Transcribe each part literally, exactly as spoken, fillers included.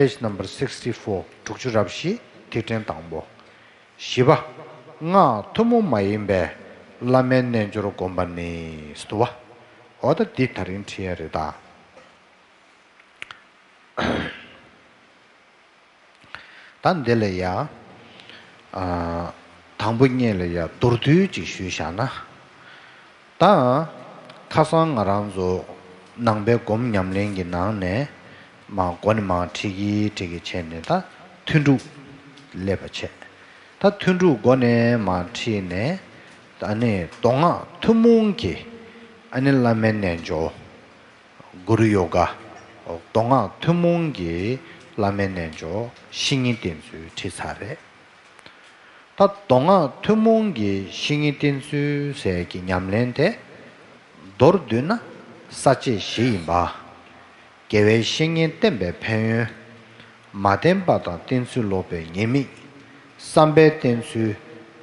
Page number sixty four. དྲུག་ཅུ་རེ་བཞི། ཐིག་ཕྲེང་དང་པོ། བཞི་པ། སྔགས་ཐུན་མོང་མ་ཡིན་པའི་བླ་མའི་རྣལ་འབྱོར་བསྒོམ་པ་ནི། ཟེར་བ། འོ་ད་འདི་ད་རིང་ཁྲིད་ཡ་རེད་ད། ད་འདི་ལ་ཡ། ཨ། དང་པོ་ཉིད་ལ་ཡ་མདོར་བསྡུས་ཅིག་ཞུས་བཞག་ན། ད། ཁ་སང་ང་རང་ཚོ་ནང་པའི་སྒོམ་ཉམས་ལེན་གྱི་ནང་ནས་མར་མགོ་ནས་མར་ཁྲིད་ཀྱི་ཁྲིད་ཀྱི་བྱས་ནས་ད་ཐུན་དྲུག་སླེབས་པ་བྱས། ད་ཐུན་དྲུག་མགོ་ནས་མར་ཁྲིད་ནས་ཨ་ནི་མདོ་སྔགས་ཐུན་མོང་གི་ཨ་ནི་བླ་མའི་རྣལ་འབྱོར། གུ་རུ་ཡོ་ག། མདོ་སྔགས་ཐུན་མོང་གི་བླ་མའི་རྣལ་འབྱོར་བཤེས་གཉེན་བསྟེན་ཚུལ་ཁྲིད་ཚར་རེད། ད་མདོ་སྔགས་ཐུན་མོང་གི་བཤེས་གཉེན་བསྟེན་ཚུལ་ཟེར་གྱི་ཉམས་ལེན་དེ། མདོར་བསྡུས་ན་ས་བཅད་བཞི་ཡིན་པ། དགེ་བའི་བཤེས་གཉེན་བསྟེན་པའི་ཕན་ཡོན། མ་བསྟེན་པ་དང་བསྟེན་ཚུལ་ལོག་པའི་ཉེས་དམིགས། བསམ་པས་བསྟེན་ཚུལ།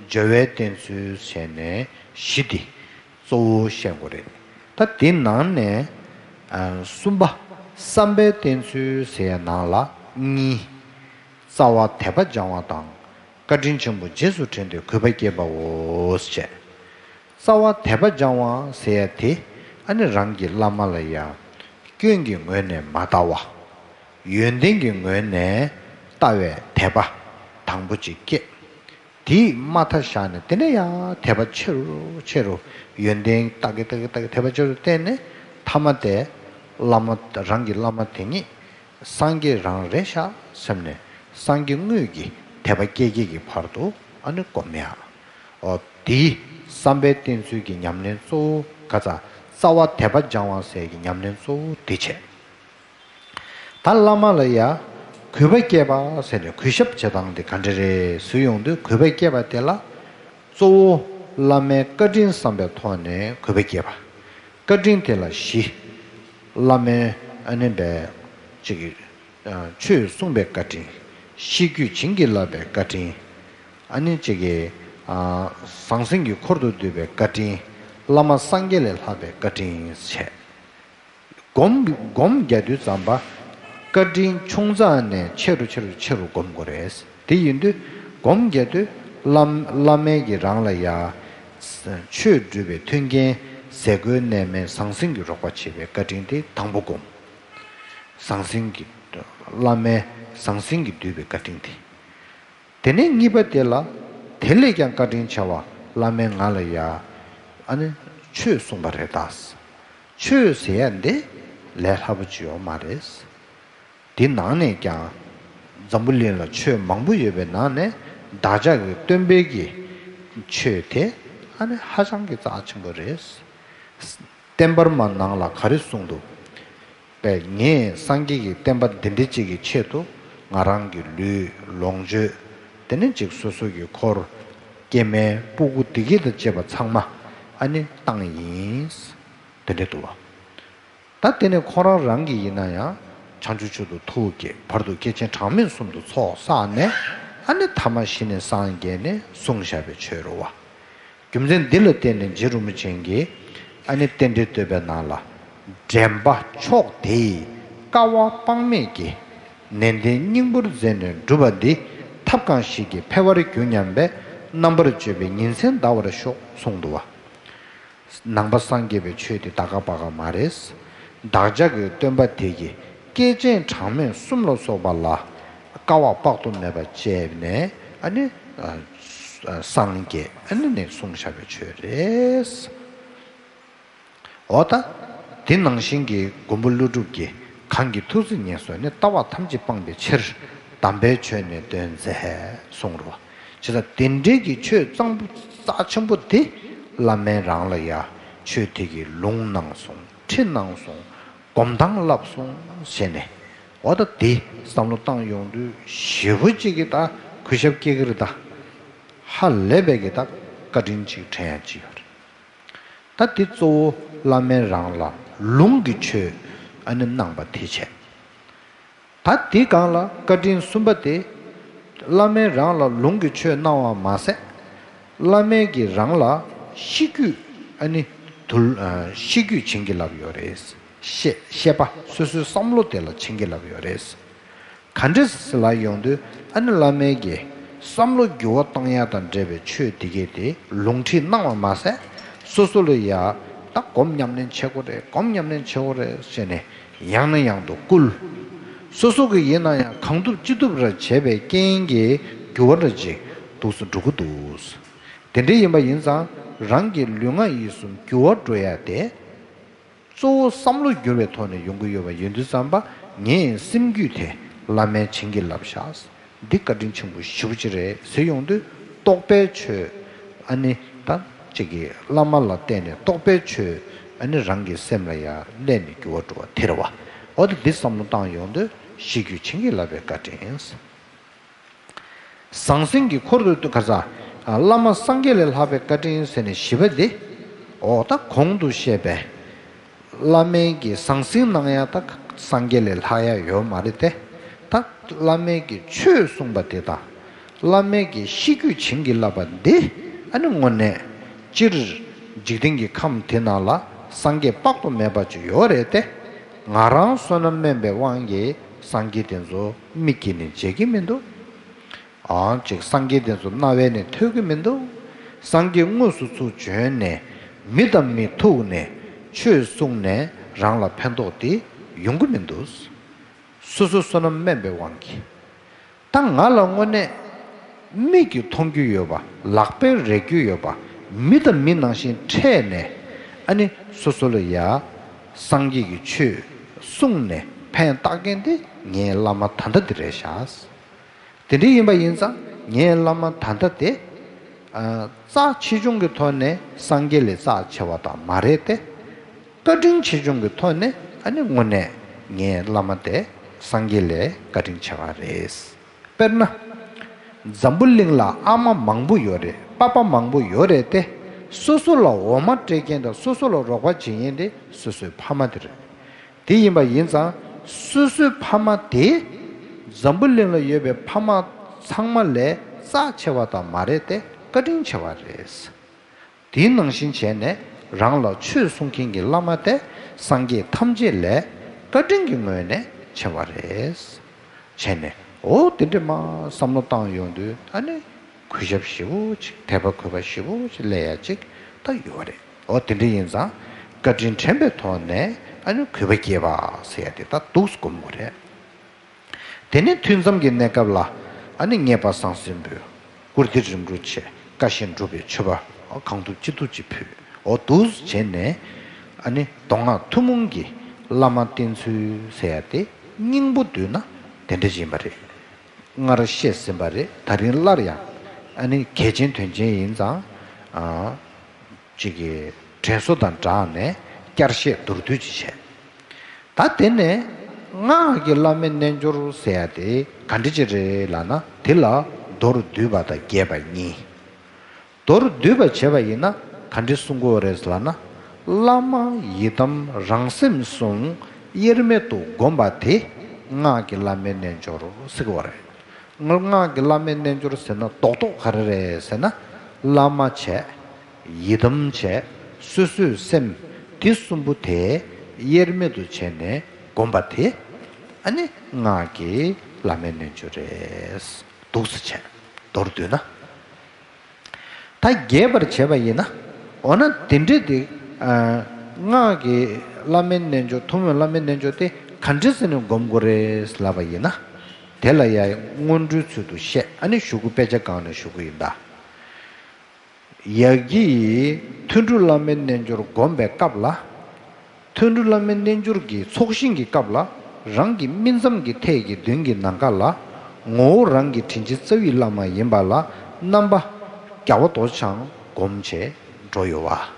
སྦྱོར་བས་བསྟེན་ཚུལ་བྱས་ནས་བཞི་འདི་གཙོ་བོ་བཤད་དགོས་རེད། ད་འདི་ནང་ནས་ཨ་གསུམ་པ། བསམ་པས་བསྟེན་ཚུལ་ཟེར་ཡ་ནང་ལ་གཉིས། རྩ་བ་དད་པ་སྦྱང་བ་དང་། བཀའ་དྲིན་ཆེན་པོ་རྗེས་སུ་དྲན་ཏེ་གུས་པ་བསྐྱེད་པའོ་ཞེས། རྩ་བ་དད་པ་སྦྱང་བ་ཟེར་ཡ་དེ་ཨ་ནི་རང་གི་བླ་མ་ལ་ཡ་སྐྱོན་གྱི་ངོས་ནས་མ་ལྟ་བ། ཡོན་ཏན་གྱི་ངོས་ནས་ལྟ་བའི་དད་པ་དང་པོ་ཅིག་སྐྱེས། དེས་མ་མཐའ་བཞག་ནས་དེ་ནས་ཡང་དད་པ་ཆེ་རུ་ཆེ་རུ་ཡོན་ཏན་ལྟ་གི་ལྟ་གི་ལྟ་གི་དད་པ་ཆེ་རུ་བསྟན་ནས་མཐའ་མ་དེ་བླ་མ་རང་གི་བླ་མ་དེ་ཉིད་སངས་རྒྱས་རང་རེད་ཤག་བསམ་ནས་སངས་རྒྱས་དངོས་ཀྱི་དད་པ་སྐྱེ་སྐྱེ་གི་བར་དུ་ཨ་ནི་སྒོམ་ཡ། འོ་དེའི་བསམ་པའི་བསྟེན་ཚུལ་གྱི་ཉམས་ལེན་གཙོ་བོ་ག་ཚ་རྩ་བ་དད་པ་སྦྱང་བ་ཟེར་གྱི་ཉམས་ལེན་གཙོ་བོ་དེ་བྱས། ད་བླ་མ་ལ་ཡ་གུས་པ་བསྐྱེད་པ་ཟེར་ནས་གུས་ཞབས་བྱེད་སྟངས་དེ་ག་འདྲ་རེད་ཟེར་ཡོང་དུས་གུས་པ་བསྐྱེད་པ་དེ་ལ་གཙོ་བོ་བླ་མའི་བཀའ་དྲིན་བསམ་པའི་ཐོག་ནས་གུས་པ་བསྐྱེད་པ། བཀའ་དྲིན་དེ་ལ་བཞི། བླ་མའི་ཨ་ནི་བས་ཅིག་གི་ཆོས་གསུངས་པའི་བཀའ་དྲིན། ཤེས་རྒྱུད་བྱིན་གྱིས་བརླབས་པའི་བཀའ་དྲིན། ཨ་ནི་ཅིག་གི་ཟང་ཟིང་གི་འཁོར་དུ་འདུས་པའི་བཀའ་དྲིན། བླ་མ་སངས་རྒྱས་ལས་ལྷག་པའི་བཀའ་དྲིན་བྱས། སྒོམ་སྒོམ་རྒྱག་དུས་ཙམ་པ། བཀའ་དྲིན་ཆུང་ཙག་ནས་ཆེ་རུ་ཆེ་རུ་ཆེ་རུ་སྒོམ་དགོས་རེད། དེ་ཡིན་དུས་སྒོམ་རྒྱག་དུས་བླ་བླ་མས་ཀྱི་རང་ལ་ཡ། ཆོས་སྒྲུབ་པའི་མཐུན་རྐྱེན་ཟས་གོས་གནས་མལ་ཟང་ཟིང་གི་རོགས་པ་བྱེད་པའི་བཀའ་དྲིན་དེ་དང་པོ་སྒོམ། ཟང་ཟིང་གི། བླ་མའི་ཟང་ཟིང་གིས་བསྡུས་པའི་བཀའ་དྲིན་དེ། དེ་ནས་གཉིས་པ་དེ་ལ། དེ་ལས་ཀྱང་བཀའ་དྲིན་ཆེ་བ་བླ་མས་ང་ལ་ཡ། ཨ་ནི་ཆོས་གསུངས་པ་རེད་ད། ཆོས་ཟེར་ཡ་འདི་ལས་སླ་པོ་ཅིག་ཡོད་མ་རེད། འདི་ནང་ནས་ཀྱང་། འཛམ་བུ་གླིང་ལ་ཆོས་མང་པོ་ཡོད་པའི་ནང་ནས་བདག་ཅག་གི་སྟོན་པའི་གི་ཆོས་དེ་ཨ་ནི་ཧ་ཅང་གི་རྩ་ཆེན་པོ་རེད། བསྟན་པར་མ་ནང་ལ་ག་རེ་གསུངས་འདུག་པས་ངས་སངས་རྒྱས་ཀྱི་བསྟན་པ་འདི་འདྲ་ཅིག་གི་ཆེད་དུ་ང་རང་གི་ལུས་ལོངས་སྤྱོད། དེ་ནས་ཅིག་སོ་སོ་གི་འཁོར། སྐྱེ་དམན་སྤུ་གུ་བདེ་སྐྱིད་དང་བཅས་པ་ཚང་མ་ཨ་ནི་བཏང་ཡིན། དེ་འདྲ་འདུག་བ། ད་དེ་ནས་ཁོ་རང་རང་གི་ཡིན་ན་ཡང་བྱང་ཆུབ་མཆོག་ཏུ་ཐུགས་བསྐྱེད་བར་དུ་སྐྱེས་ཆེན་གྲངས་མེད་གསུམ་དུ་ཚོགས་བསགས་ནས་ཨ་ནི་ཐ་མ་གཞི་ནས་སངས་རྒྱས་ནས་གསུངས་བཞག་པའི་ཆོས་རེད་བ། རྒྱུ་མཚན་འདི་ལ་བརྟེན་ནས་རྗེ་རིན་པོ་ཆེ་གིས་ཨ་ནི་རྟེན་འབྲེལ་བསྟོད་པའི་ནང་ལ། འདྲེན་པ་མཆོག་དེ་ཡི་དཀའ་བ་དཔག་མེད་ཀྱི། ནན་ཏན་སྙིང་པོར་མཛད་ནས་བསྒྲུབས་པ་འདི། ཐབས་གང་ཞིག་གིས་འཕེལ་བར་འགྱུར་སྙམ་པའི། རྣམ་པར་དཔྱོད་པས་ཉིན་མཚན་འདའ་བར་ཤོག་གསུངས་འདུག་བ། ནང་པ་སངས་རྒྱས་པའི་ཆོས་དེ་ད་ག་པ་ག་མ་རེད། བདག་ཅག་གི་སྟོན་པ་དེ་གིས་སྐྱེས་ཆེན་གྲངས་མེད་གསུམ་ལ་སོགས་པ་ལ་དཀའ་བ་དཔག་ཏུ་མེད་པ་སྤྱད་ནས་ཨ་ནི་ཨ་སངས་རྒྱས་ཨ་ནི་ནས་གསུངས་བཞག་པའི་ཆོས་རེད། འོ་ད། དེ་ནང་བཞིན་གྱི་མགོན་པོ་ཀླུ་སྒྲུབ་ཀྱིས་གང་གིས་ཐུགས་བརྩེ་ཉེར་བཟུང་ནས། ལྟ་བ་ཐམས་ཅད་སྤངས་པའི་ཕྱིར། དམ་པའི་ཆོས་ནི་སྟོན་མཛད་གསུངས་རོ། བྱས་ཙང་དེ་འདྲའི་གི་ཆོས་གཙང་པོ་རྩ་ཆེན་པོ་དེ་བླ་མས་རང་ལ་ཡ་ཆོས་དེ་གི་ལུང་གནང་སོང་ཁྲིད་གནང་སོང་སྒོམ་སྟངས་བསླབ་སོང་ཟེར་ནས། འོ་ད་དེ་བསམ་བློ་བཏང་ཡོང་དུས་ཞེ་པོ་ཅིག་གི་ད་གུས་ཞབས་སྐྱེ་གི་རེད་ད། ཧ་ལས་པའི་གི་ད་བཀའ་དྲིན་ཅིག་དྲན་ཡ་ཅིག་ཡོད་རེད། ད་དེ་གཙོ་བོ་བླ་མས་རང་ལ་ལུང་གི་ཆོས་ཨ་ནི་གནང་པ་དེ་བྱས། ད་དེ་སྒང་ལ་བཀའ་དྲིན་གསུམ་པ་དེ། བླ་མས་རང་ལ་ལུང་གི་ཆོས་གནང་བ་མ་ཟད། བླ་མས་ཀྱིས་རང་ལ་ཤེས་རྒྱུད་ཨ་ནི་དུལ་ཨ་ཤེས་རྒྱུད་བྱིན་གྱིས་བརླབས་ཡོད་རེད། ཤེས་ཤེས་པ་སོ་སོའི་བསམ་བློ་དེ་ལ་བྱིན་གྱིས་བརླབས་ཡོད་རེད། ག་འདྲས་ལ་ཡོང་དུས་ཨ་ནི་བླ་མའི་གི་བསམ་བློ་འགྱུར་བ་གཏོང་ཡ་དང་འབྲེལ་བའི་ཆོས་དེ་གས་དེ་ལུང་ཁྲིད་གནང་བ་མ་ཟད། སོ་སོ་ལ་ཡ་ད་སྒོམ་ཉམས་ལེན་བྱེད་དགོས་རེད། སྒོམ་ཉམས་ལེན་བྱེད་དགོས་རེད་ཟེར་ནས་ཡང་ནས་ཡང་དུ་བསྐུལ། སོ་སོ་གི་ཡིན་ན་ཡང་གང་ཐུབ་ཅི་ཐུབ་ར་བྱས་པའི་རྐྱེན་གྱིས་འགྱུར་བ་ར་ཅིག་འདུག་སེ་འགྲོ་གི་འདུག། དེ་འདྲ་ཡིན་པ་ཡིན་ཙང་རང་གི་ལུས་ངག་ཡིད་གསུམ་འགྱུར་བ་འགྲོ་ཡ་དེ། གཙོ་བོ་བསམ་བློ་འགྱུར་བའི་ཐོག་ནས་ཡོང་གི་ཡོད་པ་ཡིན་དུས་ཙམ་པ། ངའི་སེམས་རྒྱུད་དེ་བླ་མས་བྱིན་གྱིས་བརླབས་ཤག། འདི་བཀའ་དྲིན་ཆེན་པོ་ཞེ་པོ་ཅིག་རེད་ཟེར་ཡོང་དུས། རྟོགས་པའི་ཆོས་ཨ་ནི་ད་ཅིག་གི་བླ་མ་ལ་བརྟེན་ནས་རྟོགས་པའི་ཆོས་ཨ་ནི་རང་གི་སེམས་ལ་ཡ་སླེབས་ནས་འགྱུར་བ་འགྲོ་བ་དེ་རེད་བ། འོ་དེ་འདི་བསམ་བློ་བཏང་ཡོང་དུས་ཤེས་རྒྱུད་བྱིན་གྱིས་བརླབས་པའི་བཀའ་དྲིན། ཟང་ཟིང་གི་འཁོར་དུ་ག་ས། བླ་མ་སངས་རྒྱས་ལས་ལྷག་པའི་བཀའ་དྲིན་ཟེར་ནས་བཞི་པ་འདི། འོ་ད་གོང་དུ་བཤད་པའི་བླ་མའི་གི་ཟང་ཟིང་གནང་ཡ་ད་སངས་རྒྱས་ལས་ལྷག་ཡ་ཡོད་མ་རེད་དེ། ད་བླ་མའི་གི་ཆོས་གསུངས་པ་དེ་དང་། བླ་མའི་གི་ཤེས་རྒྱུད་བྱིན་གྱིས་བརླབས་པ་འདི་ཨ་ནི་དངོས་གནས་སྤྱིར་འཇིག་རྟེན་གྱི་ཁམས་དེ་ནང་ལ་སངས་རྒྱས་དཔག་ཏུ་མེད་པ་ཅིག་ཡོད་རེད་དེ། ང་རང་བསོད་ནམས་དམན་པའི་དབང་གིས་སངས་རྒྱས་དེ་ཚོ་མིག་གིས་ནི་མཇལ་གྱི་མི་འདུག། ཨང་ཅིག་སངས་རྒྱས་དེ་ཚོ་རྣ་བས་ནི་ཐོས་ཀྱི་མི་འདུག། སངས་རྒྱས་དངོས་སུ་ཚུར་བྱོན་ནས་མི་དང་མི་ཐུག་ནས་ཆོས་གསུངས་ནས་རང་ལ་ཕན་ཐོགས་དེ་ཡོང་གི་མི་འདུག། སོ་སོ་བསོད་ནམས་དམན་པའི་དབང་གིས། ད་ང་ལ་དངོས་གནས་མིག་གིས་མཐོང་རྒྱུ་ཡོད་པ། ལག་པས་རེག་རྒྱུ་ཡོད་པ། མི་དང་མི་ནང་བཞིན་འཕྲད་ནས་ཨ་ནི་སོ་སོ་ལ་ཡ་སངས་རྒྱས་ཀྱི་ཆོས་གསུངས་ནས་ཕན་བཏགས་མཁན་དེ་ངའི་བླ་མ་ད་ལྟ་འདི་རེད་ཤག། དེ་འདྲ་ཡིན་པ་ཡིན་ཙང་ངའི་བླ་མ་ད་ལྟ་དེ། ཨ། རྩ་ཆེ་ཆུང་གི་ཐོག་ནས་སངས་རྒྱས་ལས་རྩ་ཆེ་བ་དང་མ་རེད་དེ། བཀའ་དྲིན་ཆེ་ཆུང་གི་ཐོག་ནས་ཨ་ནི་དངོས་གནས་ངའི་བླ་མ་དེ་སངས་རྒྱས་ལས་བཀའ་དྲིན་ཆེ་བ་རེད། དཔེར་ན། འཛམ་བུ་གླིང་ལ་ཨ་མ་མང་པོ་ཡོད་རེད། པ་ཕ་མང་པོ་ཡོད་རེད་དེ། སོ་སོ་ལ་འོ་མ་སྤྲད་མཁན་དང་སོ་སོ་ལ་རོགས་པ་བྱེད་མཁན་དེ་སོ་སོའི་ཕ་མ་དེ་རེད། དེ་ཡིན་པ་ཡིན་ཙང་། སོ་སོའི་ཕ་མ་དེ་འཛམ་བུ་གླིང་ལ་ཡོད་པའི་ཕ་མ་ཚང་མ་ལས་རྩ་ཆེ་བ་དང་མ་རེད་དེ། བཀའ་དྲིན་ཆེ་བ་རེད། དེའི་ནང་བཞིན་བྱས་ནས་རང་ལ་ཆོས་གསུང་མཁན་གྱི་བླ་མ་དེ་སངས་རྒྱས་ཐམས་ཅད་ལས་བཀའ་དྲིན་གྱི་ངོས་ནས་ཆེ་བ་རེད། བྱས་ནས་འོ་དེ་འདྲ་མ་བསམ་བློ་བཏང་ཡོང་དུས་ཨ་ནི། གུས་ཞབས་ཞེ་པོ་ཅིག་དད་པ་གུས་པ་ཞེ་པོ་ཅིག་སླེབས་ཡ་ཅིག་ད་ཡོད་རེད། འོ་དེ་འདྲ་ཡིན་ཙང་བཀའ་དྲིན་དྲན་པའི་ཐོག་ནས་ཨ་ནི་གུས་པ་སྐྱེས་པ་ཟེར་ཡ་དེ་ད་འདུག་སེ་སྒོམ་དགོས་རེད། དེ་ནས་ཐུན་མཚམས་ཀྱི་གནས་སྐབས་ལ་ཨ་ནི་མཉེས་པ་བཟང་སེམས་འབུལ། བཀུར་སྟི་རིམ་གྲོ་བྱེད། བཀའ་བཞིན་སྒྲུབ་པའི་མཆོད་པ་གང་ཐུབ་ཅི་ཐུབ་ཅིག་ཕུལ། འོ་འདུག་སེ་བྱས་ནས་ཨ་ནི་མདོ་སྔགས་ཐུན་མོང་གི་བླ་མ་བསྟེན་ཚུལ་ཟེར་ཡ་དེ་སྙིང་པོ་བསྡུས་ན་དེ་འདྲ་ཡིན་པ་རེད། སྔར་བཤད་ཟིན་པ་རེད། ད་རིང་སླར་ཡང་ཨ་ནི་གལ་ཆེན་དོན་ཆེན་ཡིན་ཙང་། ཨ། གཅིག་གི་དྲན་གསོ་དང་སྦྲགས་ནས་བསྐྱར་བཤད་མདོར་བསྡུས་ཅིག་བྱས། ད་དེ་ནས་སྔགས་ཀྱི་བླ་མའི་རྣལ་འབྱོར་ཟེར་ཡ་དེ་ག་འདྲ་ཅིག་རེད་ལབ་ན། དེ་ལ་མདོར་བསྡུས་པ་དང་རྒྱས་པ་གཉིས། མདོར་བསྡུས་པ་བྱས་པ་ཡིན་ན་ག་འདྲ་གསུང་གི་ཡོད་རེད་ལབ་ན། བླ་མ་ཡི་དམ་རང་སེམས་གསུམ་དབྱེར་མེད་དུ་བསྒོམ་པ་དེ་སྔགས་ཀྱི་བླ་མའི་རྣལ་འབྱོར་ཟེར་གི་ཡོད་རེད། སྔགས་ཀྱི་བླ་མའི་རྣལ་འབྱོར་ཟེར་ན་རྡོག་རྡོག་ག་རེ་རེད་ཟེར་ན། བླ་མ་བྱས། ཡི་དམ་བྱས། སོ་སོའི་སེམས་དེ་གསུམ་པོ་དེ་དབྱེར་མེད་དུ་བྱས་ནས་བསྒོམ་པ་དེ་ཨ་ནི་སྔགས་ཀྱི་བླ་མའི་རྣལ་འབྱོར་རེད། འདུག་སེ་བྱས། མདོར་བསྡུས་ན། ད་རྒྱས་པར་བྱས་པ་ཡིན་ན། འོ་ན་དེ་འདྲ་དེ། ཨ། སྔགས་ཀྱི་བླ་མའི་རྣལ་འབྱོར། ཐུན་མོང་བའི་བླ་མའི་རྣལ་འབྱོར་དེ་ག་འདྲ་ཟེར་ནས་སྒོམ་དགོས་རེད་ལབ་པ་ཡིན་ན། དེ་ལ་ཡང་སྔོན་འགྲོའི་ཚུལ་དུ་བཤད། ཨ་ནི་ཞུ་གི། དཔེ་ཆ་སྒང་ནས་ཞུ་གི་ཡིན་ད། ཡ་གི་ཡིས་ཐུན་དྲུག་བླ་མའི་རྣལ་འབྱོར་བསྒོམ་པའི་སྐབས་ལ། ཐུན་དྲུག་བླ་མའི་རྣལ་འབྱོར་གྱི་ཚོགས་ཞིང་གི་སྐབས་ལ། རང་གི་སྨིན་མཚམས་ཀྱི་ཐད་ཀྱི་མདུན་གྱི་ནམ་མཁའ་ལ་ངོ་བོ་རང་གི་དྲིན་ཅན་རྩ་བའི་བླ་མ་ཡིན་པ་ལ་རྣམ་པ་རྒྱལ་བ་རྡོ་རྗེ་འཆང་བསྒོམ་བྱས་འགྲོ་ཡོད་པ།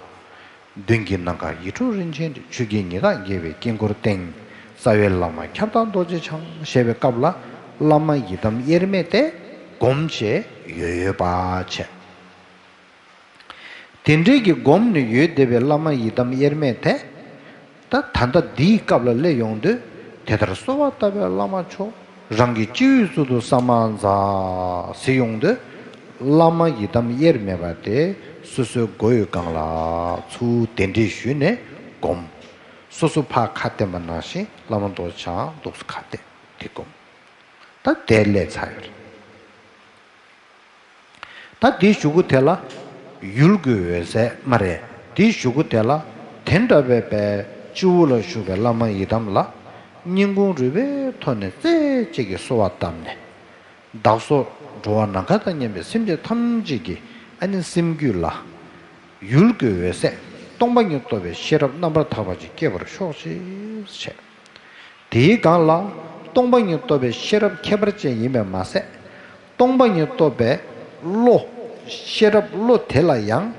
མདུན་གྱི་ནམ་མཁའ་ཡིད་འཕྲོག་རིན་ཆེན་འབྲི། ཆུ་སྐྱེས་ཉི་ཟླ་རྒྱས་པའི་དཀྱིལ་འཁོར་སྟེང་། རྩ་བའི་བླ་མ་ཁྱབ་བདག་རྡོ་རྗེ་འཆང་ཞེས་པའི་སྐབས་ལ་བླ་མ་ཡི་དམ་དབྱེར་མེད་དེ་བསྒོམ་བྱས་ཡོད་ཡོད་པ་བྱས། དེ་འདྲའི་གི་བསྒོམས་ནས་ཡོད་བསྡད་པའི་བླ་མ་ཡི་དམ་དབྱེར་མེད་དེ། ད་ད་ལྟ་འདིའི་སྐབས་ལ་སླེབས་ཡོང་དུས། དེ་ལྟར་གསོལ་བ་བཏབ་པའི་བླ་མ་མཆོག་རང་གི་སྤྱི་བོའི་གཙུག་ཏུ་ས་མ་ཛཿ་ཟེར་ཡོང་དུས། བླ་མ་ཡི་དམ་དབྱེར་མེད་པ་དེ་སོ་སོའི་མགོ་བོའི་སྒང་ལ་ཚུར་གདན་འདྲེན་ཞུས་ནས་བསྒོམ། སོ་སོ་ཕར་ཁ་བསྟན་པ་ནང་བཞིན་བླ་མ་རྡོ་རྗེ་འཆང་འདུག་སེ་ཁ་བསྟན་དེ་བསྒོམ། ད་དེ་ལས་ཚར་ཡོད་རེད། ད་འདིའི་གཞུག་གུ་དེ་ལ་ཡུལ་གྱི་འོད་གསལ་མ་རེད། འདིའི་གཞུག་གུ་དེ་ལ་དེ་འདྲ་བའི་པའི་སྤྱི་བོ་ལ་བཞུགས་པའི་བླ་མ་ཡི་དམ་ལ་སྙིང་ཁུང་རུས་པའི་ཐོག་ནས་རྩེ་གཅིག་གིས་གསོལ་བ་བཏབ་ནས། བདག་སོགས་འགྲོ་བ་ནམ་མཁའ་དང་མཉམ་པའི་སེམས་ཅན་ཐམས་ཅད་ཀྱི་ཨ་ནི་སེམས་རྒྱུད་ལ་ཡུལ་གྱི་འོད་གསལ་སྟོང་པ་ཉིད་རྟོགས་པའི་ཤེས་རབ་རྣམ་པར་དག་པ་ཅིག་སྐྱེ་བར་ཤོག་ཅེས་བྱས། དེའི་སྒང་ལ་སྟོང་པ་ཉིད་རྟོགས་པའི་ཤེས་རབ་ཁྱད་པར་ཅན་ཡིན་པས་མ་ཟད། སྟོང་པ་ཉིད་རྟོགས་པའི་བློ། ཤེས་རབ་བློ་དེ་ལ་ཡང་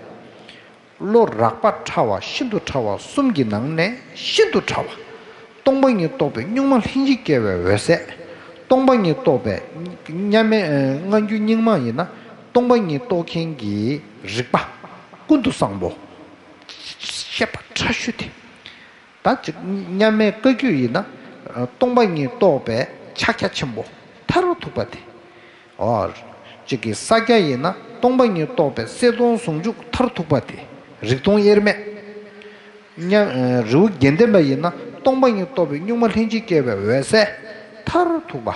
བློ་རགས་པ་ཕྲ་བ་ཤིན་ཏུ་ཕྲ་བ་གསུམ་གྱི་ནང་ནས་ཤིན་ཏུ་ཕྲ་བ། སྟོང་པ་ཉིད་རྟོགས་པའི་གཉུག་མ་ལྷན་ཅིག་སྐྱེས་པའི་འོད་གསལ། སྟོང་པ་ཉིད་རྟོགས་པའི་མཉམ་མེད་སྔ་འགྱུར་རྙིང་མ་ཡིན་ན་སྟོང་པ་ཉིད་རྟོགས་མཁན་གྱི་རིག་པ་ཀུན་ཏུ་བཟང་པོ། ཤེས་པ་ཕྲ་ཤོས་དེ། ད་ཅིག་མཉམ་མེད་བཀའ་བརྒྱུད་ཡིན་ན་སྟོང་པ་ཉིད་རྟོགས་པའི་ཕྱག་རྒྱ་ཆེན་པོ་མཐར་ཐུག་པ་དེ། ཨོ། ཅིག་གི་ས་སྐྱ་ཡིན་ན་སྟོང་པ་ཉིད་རྟོགས་པའི་གསལ་སྟོང་ཟུང་འཇུག་མཐར་ཐུག་པ་དེ། རིག་སྟོང་དབྱེར་མེད། མཉམ་རི་བོ་དགེ་ལྡན་པ་ཡིན་ན་སྟོང་པ་ཉིད་རྟོགས་པའི་གཉུག་མ་ལྷན་ཅིག་སྐྱེས་པའི་འོད་གསལ་མཐར་ཐུག་པ།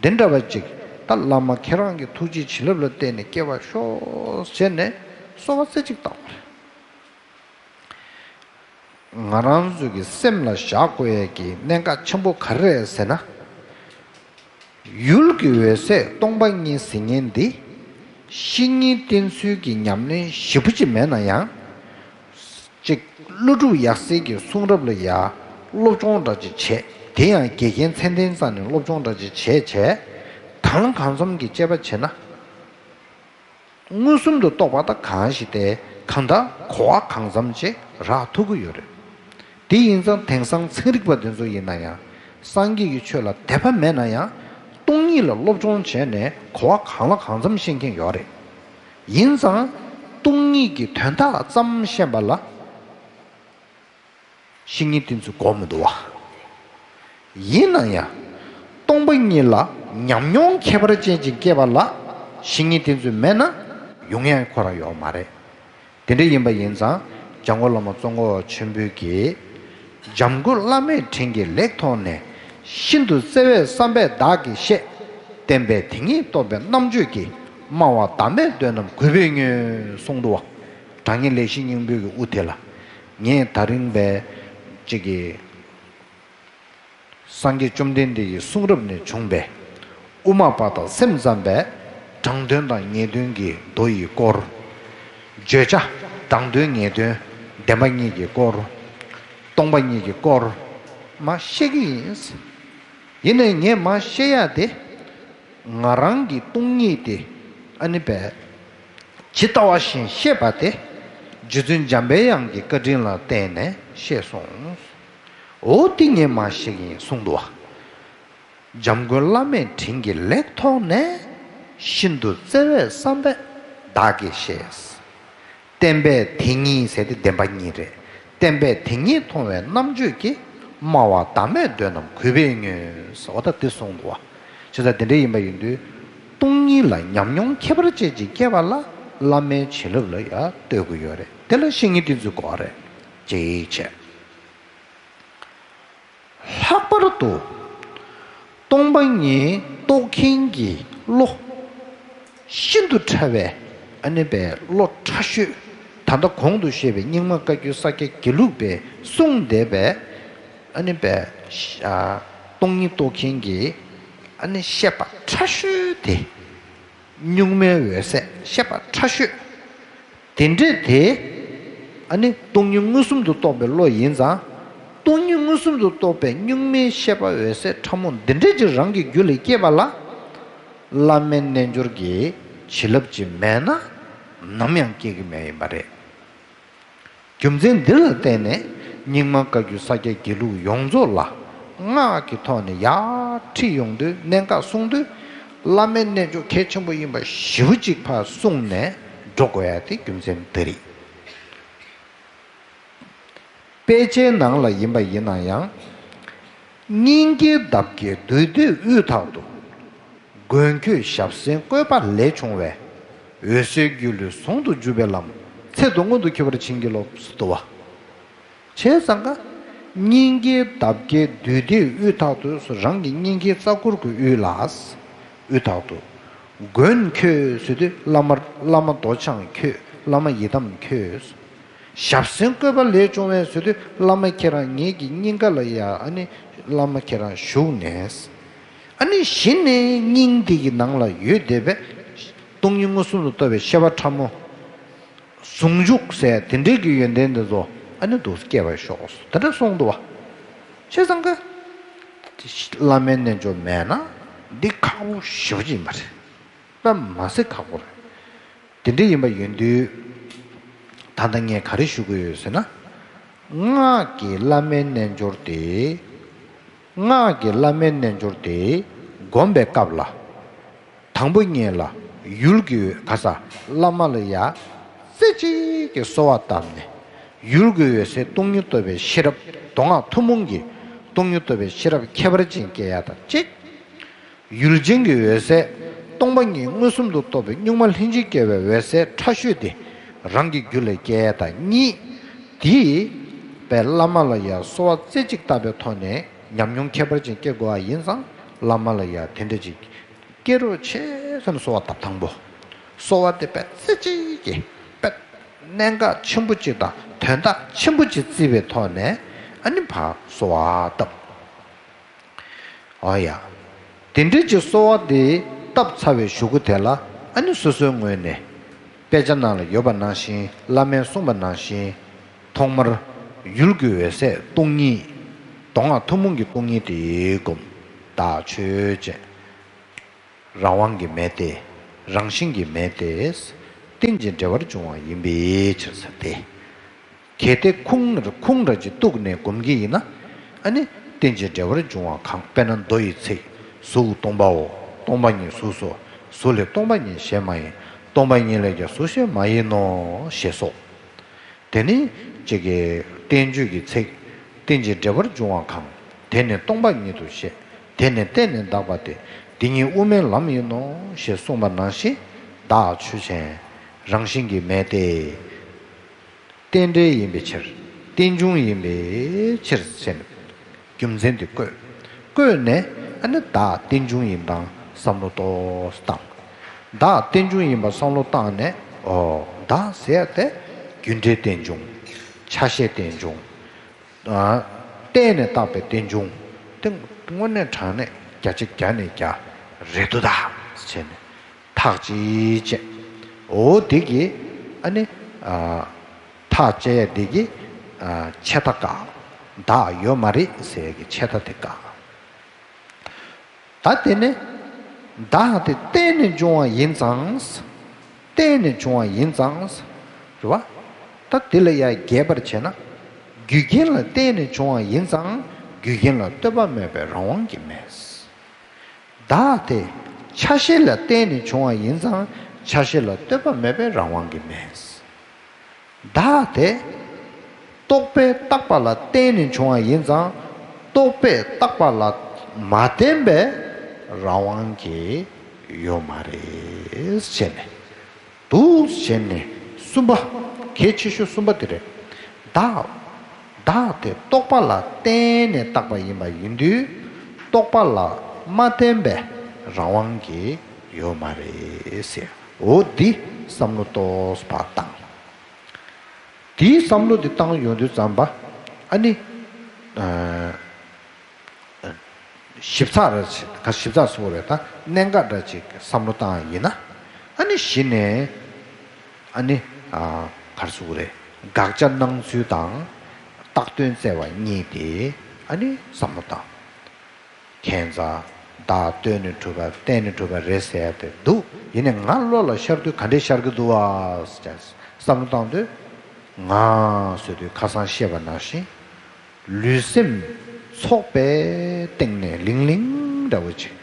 འདི་འདྲ་བ་ཅིག་ད་བླ་མ་ཁྱེད་རང་གི་ཐུགས་རྗེ་བྱིན་རླབས་ལ་བརྟེན་ནས་སྐྱེ་བར་ཤོག་ཟེར་ནས་གསོལ་བ་རྩེ་གཅིག་བཏབ་པ་རེད། ང་རང་ཚོའི་གི་སེམས་ལ་བཞག་དགོས་ཡས་ཀྱི་གནད་འགག་ཆེན་པོ་ག་རེ་རེད་ཟེར་ན། ཡུལ་གྱི་འོད་གསལ་སྟོང་པ་ཉིད་ཟེར་མཁན་འདི་བཤེས་གཉེན་བསྟེན་ཚུལ་གྱི་ཉམས་ལེན་ཞེ་པོ་ཅིག་མེད་ན་ཡང་། གཅིག་ཀླུ་སྒྲུབ་ཡབ་སྲས་ཀྱི་གསུང་རབ་ལ་ཡ་སློབ་སྦྱོང་འདྲ་ཅིག་བྱས། དེ་ཡང་དགེ་རྒན་མཚན་ལྡན་རྩ་ནས་སློབ་སྦྱོང་འདྲ་ཅིག་བྱས་བྱས། དང་གང་འཚམ་གྱི་དཔྱད་པ་བྱས་ན། མངོན་སུམ་དུ་རྟོགས་པ་དང་གང་ཞིག་སྟེ་གང་ལྟར་གོ་བ་གང་འཚམ་ཅིག་རག་ཐུབ་ཀྱི་ཡོད་རེད། དེ་ཡིན་ཙང་དེང་སང་ཚན་རིག་པ་འདི་ཚོ་ཡིན་ན་ཡང་སངས་རྒྱས་ཀྱི་ཆོས་ལ་དད་པ་མེད་ན་ཡང་སྟོང་ཉིད་ལ་སློབ་སྦྱོང་བྱས་ནས་གོ་བ་གང་ལ་གང་འཚམ་ཤེས་མཁན་ཡོད་རེད། ཡིན་ཙང་སྟོང་ཉིད་ཀྱི་དོན་དག་ཙམ་ཤེས་པ་ལ། བཤེས་གཉེན་བསྟེན་ཚུལ་དགོས་མི་འདུག་བ། ཡིན་ན་ཡང་། སྟོང་པ་ཉིད་ལ་ཉམས་མྱོང་ཁྱད་པར་ཅན་ཅིག་སྐྱེས་པ་ལ་བཤེས་གཉེན་བསྟེན་ཚུལ་མེད་ན་ཡོང་ཡ་ཁོ་རང་ཡོད་མ་རེད། དེ་འདྲ་ཡིན་པ་ཡིན་ཙང་འཇམ་མགོན་བླ་མ་ཙོང་ཁ་པ་ཆེན་པོས་ཀྱིས། འཇམ་མགོན་བླ་མའི་དྲིན་གྱིས་ལེགས་མཐོང་ནས། ཤིན་ཏུ་བརྩེ་བས་བསམ་པས་བདག་གིས་བཤད། བསྟན་པས་དེ་ཉིད་རྟོགས་པའི་རྣམ་དཔྱོད་ཀྱིས། སྨྲ་བ་བདག་མེད་འདོད་རྣམས་གུས་པས་ཉོན། གསུངས་འདུག་བ། དྲང་ངེས་ལེགས་བཤད་སྙིང་པོའི་གི་དབུ་དེ་ལ། ངས་ད་རིང་བས་ཅིག་གི་སངས་རྒྱས་བཅོམ་ལྡན་འདས་ཀྱི་གསུང་རབ་ནས་བྱུང་བའི་དབུ་མ་པ་དང་སེམས་ཙམ་པའི་དྲང་དོན་དང་ངེས་དོན་གྱི་མདོ་ཡི་སྐོར། བརྗོད་བྱ་དྲང་དོན་ངེས་དོན་བདེན་པ་གཉིས་ཀྱི་སྐོར། སྟོང་པ་ཉིད་ཀྱི་སྐོར་མར་བཤད་ཀྱི་ཡིན། ཡིན་ནའི་ངས་མར་བཤད་ཡ་དེ། ང་རང་གི་སྟོང་ཉིད་དེ་ཨ་ནི་བས་ཇི་ལྟ་བ་བཞིན་ཤེས་པ་དེ་རྗེ་བཙུན་འཇམ་པའི་དབྱངས་ཀྱི་བཀའ་དྲིན་ལ་བརྟེན་ནས་ཤེས་སོང་། འོ་དེ་ངས་མར་བཤད་ཀྱི་ཡིན་གསུངས་འདུག་བ། འཇམ་མགོན་བླ་མའི་དྲིན་གྱིས་ལེགས་མཐོང་ནས། ཤིན་ཏུ་བརྩེ་བས་བསམ་པས་བདག་གིས་ཤེས། བསྟན་པས་དེ་ཉིད་ཟེར་ཏེ་བདེན་པ་གཉིས་རེད། བསྟན་པས་དེ་ཉིད་མཐོང་བའི་རྣམ་དཔྱོད་ཀྱིས། སྨྲ་བ་བདག་མེད་འདོད་རྣམས་གུས་པས་ཉོན། འོ་ད་དེ་གསུངས་འདུག་བ། བྱས་ཙང་དེ་འདྲ་ཡིན་པ་ཡིན་དུས། སྟོང་ཉིད་ལ་ཉམས་མྱོང་ཁྱད་པར་ཅན་ཅིག་སྐྱེས་པ་ལ་བླ་མའི་བྱིན་རླབས་ལ་ཡང་ལྟོས་དགོས་ཡོད་རེད། དེ་ལ་བཤེས་གཉེན་བསྟེན་ཚུལ་དགོས་རེད། ཅེས་བྱས། ལྷག་པར་དུ། སྟོང་པ་ཉིད་རྟོགས་མཁན་གྱི་བློ། ཤིན་ཏུ་ཕྲ་བའི་ཨ་ནི་པའི་བློ་ཕྲ་ཤོས། ད་ལྟ་གོང་དུ་བཤད་པའི་རྙིང་མ་བཀའ་བརྒྱུད་ས་སྐྱ་དགེ་ལུགས་པས་གསུངས་བསྡད་པའི་ཨ་ནི་པའི་ཨ་སྟོང་ཉིད་རྟོགས་མཁན་གྱི་ཨ་ནི་ཤེས་པ་ཕྲ་ཤོས་དེ། གཉུག་མའི་འོད་གསལ་ཤེས་པ་ཕྲ་ཤོས། དེ་འདྲས་དེ། ཨ་ནི་སྟོང་ཉིད་མངོན་སུམ་དུ་རྟོགས་པའི་བློ་ཡིན་ཙང་། སྟོང་ཉིད་མངོན་སུམ་དུ་རྟོགས་པའི་གཉུག་མའི་ཤེས་པ་འོད་གསལ་ཕྲ་མོ་འདི་འདྲས་ཀྱི་རང་གི་རྒྱུད་ལ་སྐྱེས་པ་ལ། བླ་མའི་རྣལ་འབྱོར་གྱི་བྱིན་རླབས་ཀྱིས་མེད་ན་ནམ་ཡང་སྐྱེ་གི་མེད་ཡིན་པ་རེད། རྒྱུ་མཚན་འདི་ལ་བརྟེན་ནས་རྙིང་མ་བཀའ་བརྒྱུད་ས་སྐྱ་དགེ་ལུགས་ཡོངས་རྫོགས་ལ་སྔགས་ཀྱི་ཐོག་ནས་ཡར་ཁྲིད་ཡོང་དུས་གནད་འགག་གསུང་དུས་བླ་མའི་རྣལ་འབྱོར་གལ་ཆེན་པོ་ཡིན་པ་ཞེ་པོ་ཅིག་ཕར་གསུངས་ནས་འགྲོ་དགོས་ཡ་དེ་རྒྱུ་མཚན་འདི་རེད། དཔེ་ཆའི་ནང་ལ་ཡིན་པ་ཡིན་ན་ཡང་། སྙིང་གའི་འདབ་བརྒྱད་བདུད་སྡེའི་དབུས་དག་ཏུ། མགོན་ཁྱོད་ཞབས་སེན་བཀོད་པ་ལས་བྱུང་བའི། འོད་ཟེར་སྒྱུ་ལུས་ཟུང་དུ་འཇུག་པའི་ལམ། ཚེ་དང་མངོན་དུ་གྱུར་པར་བྱིན་གྱིས་རློབས། ཟེར་འདུག་བ། བྱས་ཙང་ཀ། སྙིང་གའི་འདབ་བརྒྱད་བདུད་སྡེའི་དབུས་དག་ཏུ། རང་གི་སྙིང་གའི་རྩ་འཁོར་གྱི་དབུས་ལ། དབུས་དག་ཏུ། མགོན་ཁྱོད་ཟེར་དུས་བླ་མ་བླ་མ་མདོ་འཆང་ཁྱོད། བླ་མ་ཡི་དམ་ཁྱོད། ཞབས་སེན་བཀོད་པ་ལས་བྱུང་བའི་ཟེར་དུས་བླ་མ་ཁྱེད་རང་ངེད་ཀྱི་སྙིང་ག་ལ་ཡ། ཨ་ནི་བླ་མ་ཁྱེད་རང་བཞུགས་ནས། ཨ་ནི་གཞི་ནས་སྙིང་འདི་གི་ནང་ལ་ཡོད་བསྡད་པའི་སྟོང་ཉིད་མངོན་སུམ་དུ་རྟོགས་པའི་ཤེས་པ་ཕྲ་མོ། ཟུང་འཇུག་ཟེར་དེ་འདྲའི་གི་ཡོན་ཏན་འདི་ཚོ་ཨ་ནི་འདུག་སྐྱེ་བར་ཤོག་དེ་འདྲ་གསུངས་འདུག་བ། བྱས་ཙང་ཀ་བླ་མའི་རྣལ་འབྱོར་མེད་ན་འདི་ཁག་པོ་ཞེ་པོ་ཅིག་ཡིན་པ་རེད། དཔེ་མ་སྲིད་ཁག་པོ་རེད། དེ་འདྲ་ཡིན་པ་ཡིན་དུས། ད་ལྟ་ངས་ག་རེ་ཞུ་གི་ཡོད་ཟེར་ན། སྔགས་ཀྱི་བླ་མའི་རྣལ་འབྱོར་དེ། སྔགས་ཀྱི་བླ་མའི་རྣལ་འབྱོར་དེ་བསྒོམ་པའི་སྐབས་ལ། དང་པོ་ཉིད་ལ་ཡུལ་གྱི་འོད་ག་ས་བླ་མ་ལ་ཡ་རྩེ་གཅིག་གི་གསོལ་བ་བཏབ་ནས། ཡུལ་གྱི་འོད་ཟེར་སྟོང་ཉིད་རྟོགས་པའི་ཤེས་རབ་མདོ་སྔགས་ཐུན་མོང་གི་སྟོང་ཉིད་རྟོགས་པའི་ཤེས་རབ་ཁྱད་པར་ཅན་སྐྱེ་ཡ་དང་གཅིག་ཡུལ་ཅན་གྱི་འོད་ཟེར་སྟོང་པ་ཉིད་མངོན་སུམ་དུ་རྟོགས་པའི་གཉུག་མ་ལྷན་ཅིག་སྐྱེས་པའི་འོད་ཟེར་ཕྲ་ཤོས་དེ་རང་གི་རྒྱུད་ལ་སྐྱེ་ཡ་དང་གཉིས། དེས་པའི་བླ་མ་ལ་ཡ་གསོལ་བ་རྩེ་གཅིག་བཏབ་པའི་ཐོག་ནས་ཉམས་མྱོང་ཁྱད་པར་ཅན་སྐྱེ་དགོས་པ་ཡིན་ཙང་བླ་མ་ལ་ཡ་དེ་འདྲ་ཅིག་སྐྱེ་རོགས་བྱེད་ཟེར་ནས་གསོལ་བ་བཏབ་དང་པོ། གསོལ་བ་དེ་དཔེ་རྩེ་གཅིག་གིས་དཔེ་གནད་འགག་ཆེན་པོ་གཅིག་དང་དོན་དག་ཆེན་པོ་གཅིག་བརྩིས་པའི་ཐོག་ནས་ཨ་ནི་ཕར་གསོལ་བ་བཏབ། ཨོ་ཡ། དེ་འདྲ་གྱི་གསོལ་བ་དེ་བཏབ་ཚར་བའི་གཞུག་གུ་དེ་ལ་ཨ་ནི་སོ་སོའི་ངོས་ནས་དཔེ་ཆ་ནང་ལ་ཡོད་པ་ནང་བཞིན་བླ་མས་གསུངས་པ་ནང་བཞིན་ཐོག་མར་ཡུལ་གྱི་འོད་གསལ་སྟོང་ཉིད་མདོ་སྔགས་ཐུན་མོང་གི་སྟོང་ཉིད་དེ་བསྒོམ། བདག་ཆོས་ཅན། རང་དབང་གི་མེ་སྟེ། རང་བཞིན་གྱི་མེ་སྟེ། རྟེན་ཅིང་འབྲེལ་བར་འབྱུང་བ་ཡིན་པའི་ཕྱིར་ཟེར་ཏེ། གལ་ཏེ་ཁུངས་ཁུངས་ར་ཅིག་གཏུགས་ནས་སྒོམ་གྱི་ཡིན་ན། ཨ་ནི་རྟེན་ཅིང་འབྲེལ་བར་འབྱུང་བ་གང་། དཔེར་ན་མདོ་ཡི་ཚིག་གཟུགས་སྟོང་པའོ། སྟོང་པ་ཉིད་གཟུགས་སོ། གཟུགས་ལས་སྟོང་པ་ཉིད་གཞན་མ་ཡིན། སྟོང་པ་ཉིད་ལས་ཀྱང་གཟུགས་གཞན་མ་ཡིན་ནོ། ཞེས་སོགས། དེ་ནི་ཅིག་གི་བསྟན་བཅོས་ཀྱི་ཚིག་རྟེན་ཅིང་འབྲེལ་བར་འབྱུང་བ་གང་། དེ་ནི་སྟོང་པ་ཉིད་དུ་བཤད། དེ་ནི་བརྟེན་ནས་འདག་པ་སྟེ། འདི་ཉིད་དབུ་མའི་ལམ་ཡིན་ནོ། ཞེས་གསུངས་པ་ནང་བཞིན་བདག་ཆོས་ཅན། རང་བཞིན་གྱི་མེ་སྟེ། རྟེན་འབྲེལ་ཡིན་པའི་ཕྱིར། རྟེན་འབྱུང་ཡིན་པའི་ཕྱིར་ཟེར་ནས་རྒྱུ་མཚན་དེ་བཀོད། བཀོད་ནས་ཨ་ནི་བདག་རྟེན་འབྱུང་ཡིན་སྟངས་བསམ་བློ་ཏོག་ཙམ་བཏང་། བདག་རྟེན་འབྱུང་ཡིན་པ་བསམ་བློ་བཏང་ནས། ཨོ་བདག་ཟེར་ཏེ་རྒྱུ་འབྲས་རྟེན་འབྱུང་། ཆ་ཤས་རྟེན་འབྱུང་། ཨ། བརྟེན་ནས་བཏགས་པའི་རྟེན་འབྱུང་། དེ་དངོས་གནས་དྲང་གནས་བརྒྱ་ཆ་བརྒྱ་ནས་བརྒྱ་རེད་འདུག་ད་བྱས་ནས་ཐག་གཅིག་བཅད། འོ་དེ་གིས་ཨ་ནི། ཨ། ཐག་བཅད་ཡ་དེ་གིས། ཨ། ཆད་ལྟ་བཀག་བདག་ཡོད་མ་རེད་ཟེར་ཡ་གི་ཆད་ལྟ་དེ་བཀག་ད་དེ་ནི་བདག་དེ་བརྟེན་ནས་འབྱུང་བ་ཡིན་ཙང་། བརྟེན་ནས་བྱུང་བ་ཡིན་ཙང་། རེད་བ། ད་དེ་ལ་ཡང་རྒྱས་པར་བྱས་ན། རྒྱུ་རྐྱེན་ལ་བརྟེན་ནས་བྱུང་བ་ཡིན་ཙང་རྒྱུ་རྐྱེན་ལ་ལྟོས་པ་མེད་པའི་རང་དབང་གིས་མེད། བདག་དེ་ཆ་ཤས་ལ་བརྟེན་ནས་བྱུང་བ་ཡིན་ཙང་ཆ་ཤས་ལ་ལྟོས་པ་མེད་པའི་རང་དབང་གིས་མེད། བདག་དེ་རྟོག་པས་བཏགས་པ་ལ་བརྟེན་ནས་བྱུང་བ་ཡིན་ཙང་རྟོག་པས་བཏགས་པ་ལ་མ་བརྟེན་པའི་རང་དབང་གིས་ཡོད་མ་རེད་ཟེར་ནས་འདུག་ཟེར་ནས་གསུམ་པ། གལ་ཆེ་ཤོས་གསུམ་པ་དེ་རེད། བདག་བདག་དེ་རྟོག་པ་ལ་བརྟེན་ནས་བཏགས་པ་ཡིན་པ་ཡིན་དུས་རྟོག་པ་ལ་མ་བརྟེན་པའི་རང་དབང་གིས་ཡོད་མ་རེད་ཟེར། འོ་འདི་བསམ་བློ་ཏོག་ཙམ་བཏང་། དེའི་བསམ་བློ་དེ་བཏང་ཡོང་དུས་ཙམ་པ། ཨ་ནི། ཨ། ཞིབ་ཚགས་ར་ཅིག་ག་ཞིབ་ཚགས་སུ་རེད་ད་གནད་འགག་འདྲ་ཅིག་བསམ་བློ་བཏང་ཡིན་ན། ཨ་ནི་གཞི་ནས། ཨ་ནི། ཨ། ག་རེ་ཟེར་དགོས་རེད། དགག་བྱ་སྣང་ཚུལ་དང་། བཏགས་དོན་བཙལ་བ་གཉིས་དེ་ཨ་ནི་བསམ་བློ་བཏང་། ཁྱད་མཚར། བདག་ལྟོས་ནས་གྲུབ་པ་བརྟེན་ནས་གྲུབ་པ་རེད་ཟེར་ཏེ་འདུག་ཡིན་ནའི་ང་བློ་ལ་ཤར་དུས་ག་འདྲས་ཤར་གྱི་འདུག་བ། བསམ་བློ་བཏང་དུས། ང་ཟེར་དུས་ཁ་སང་བཤད་པ་ནང་བཞིན། ལུས་སེམས་ཚོགས་པའི་སྟེང་ནས་ལིང་ལིང་འདྲ་བོ་ཅིག་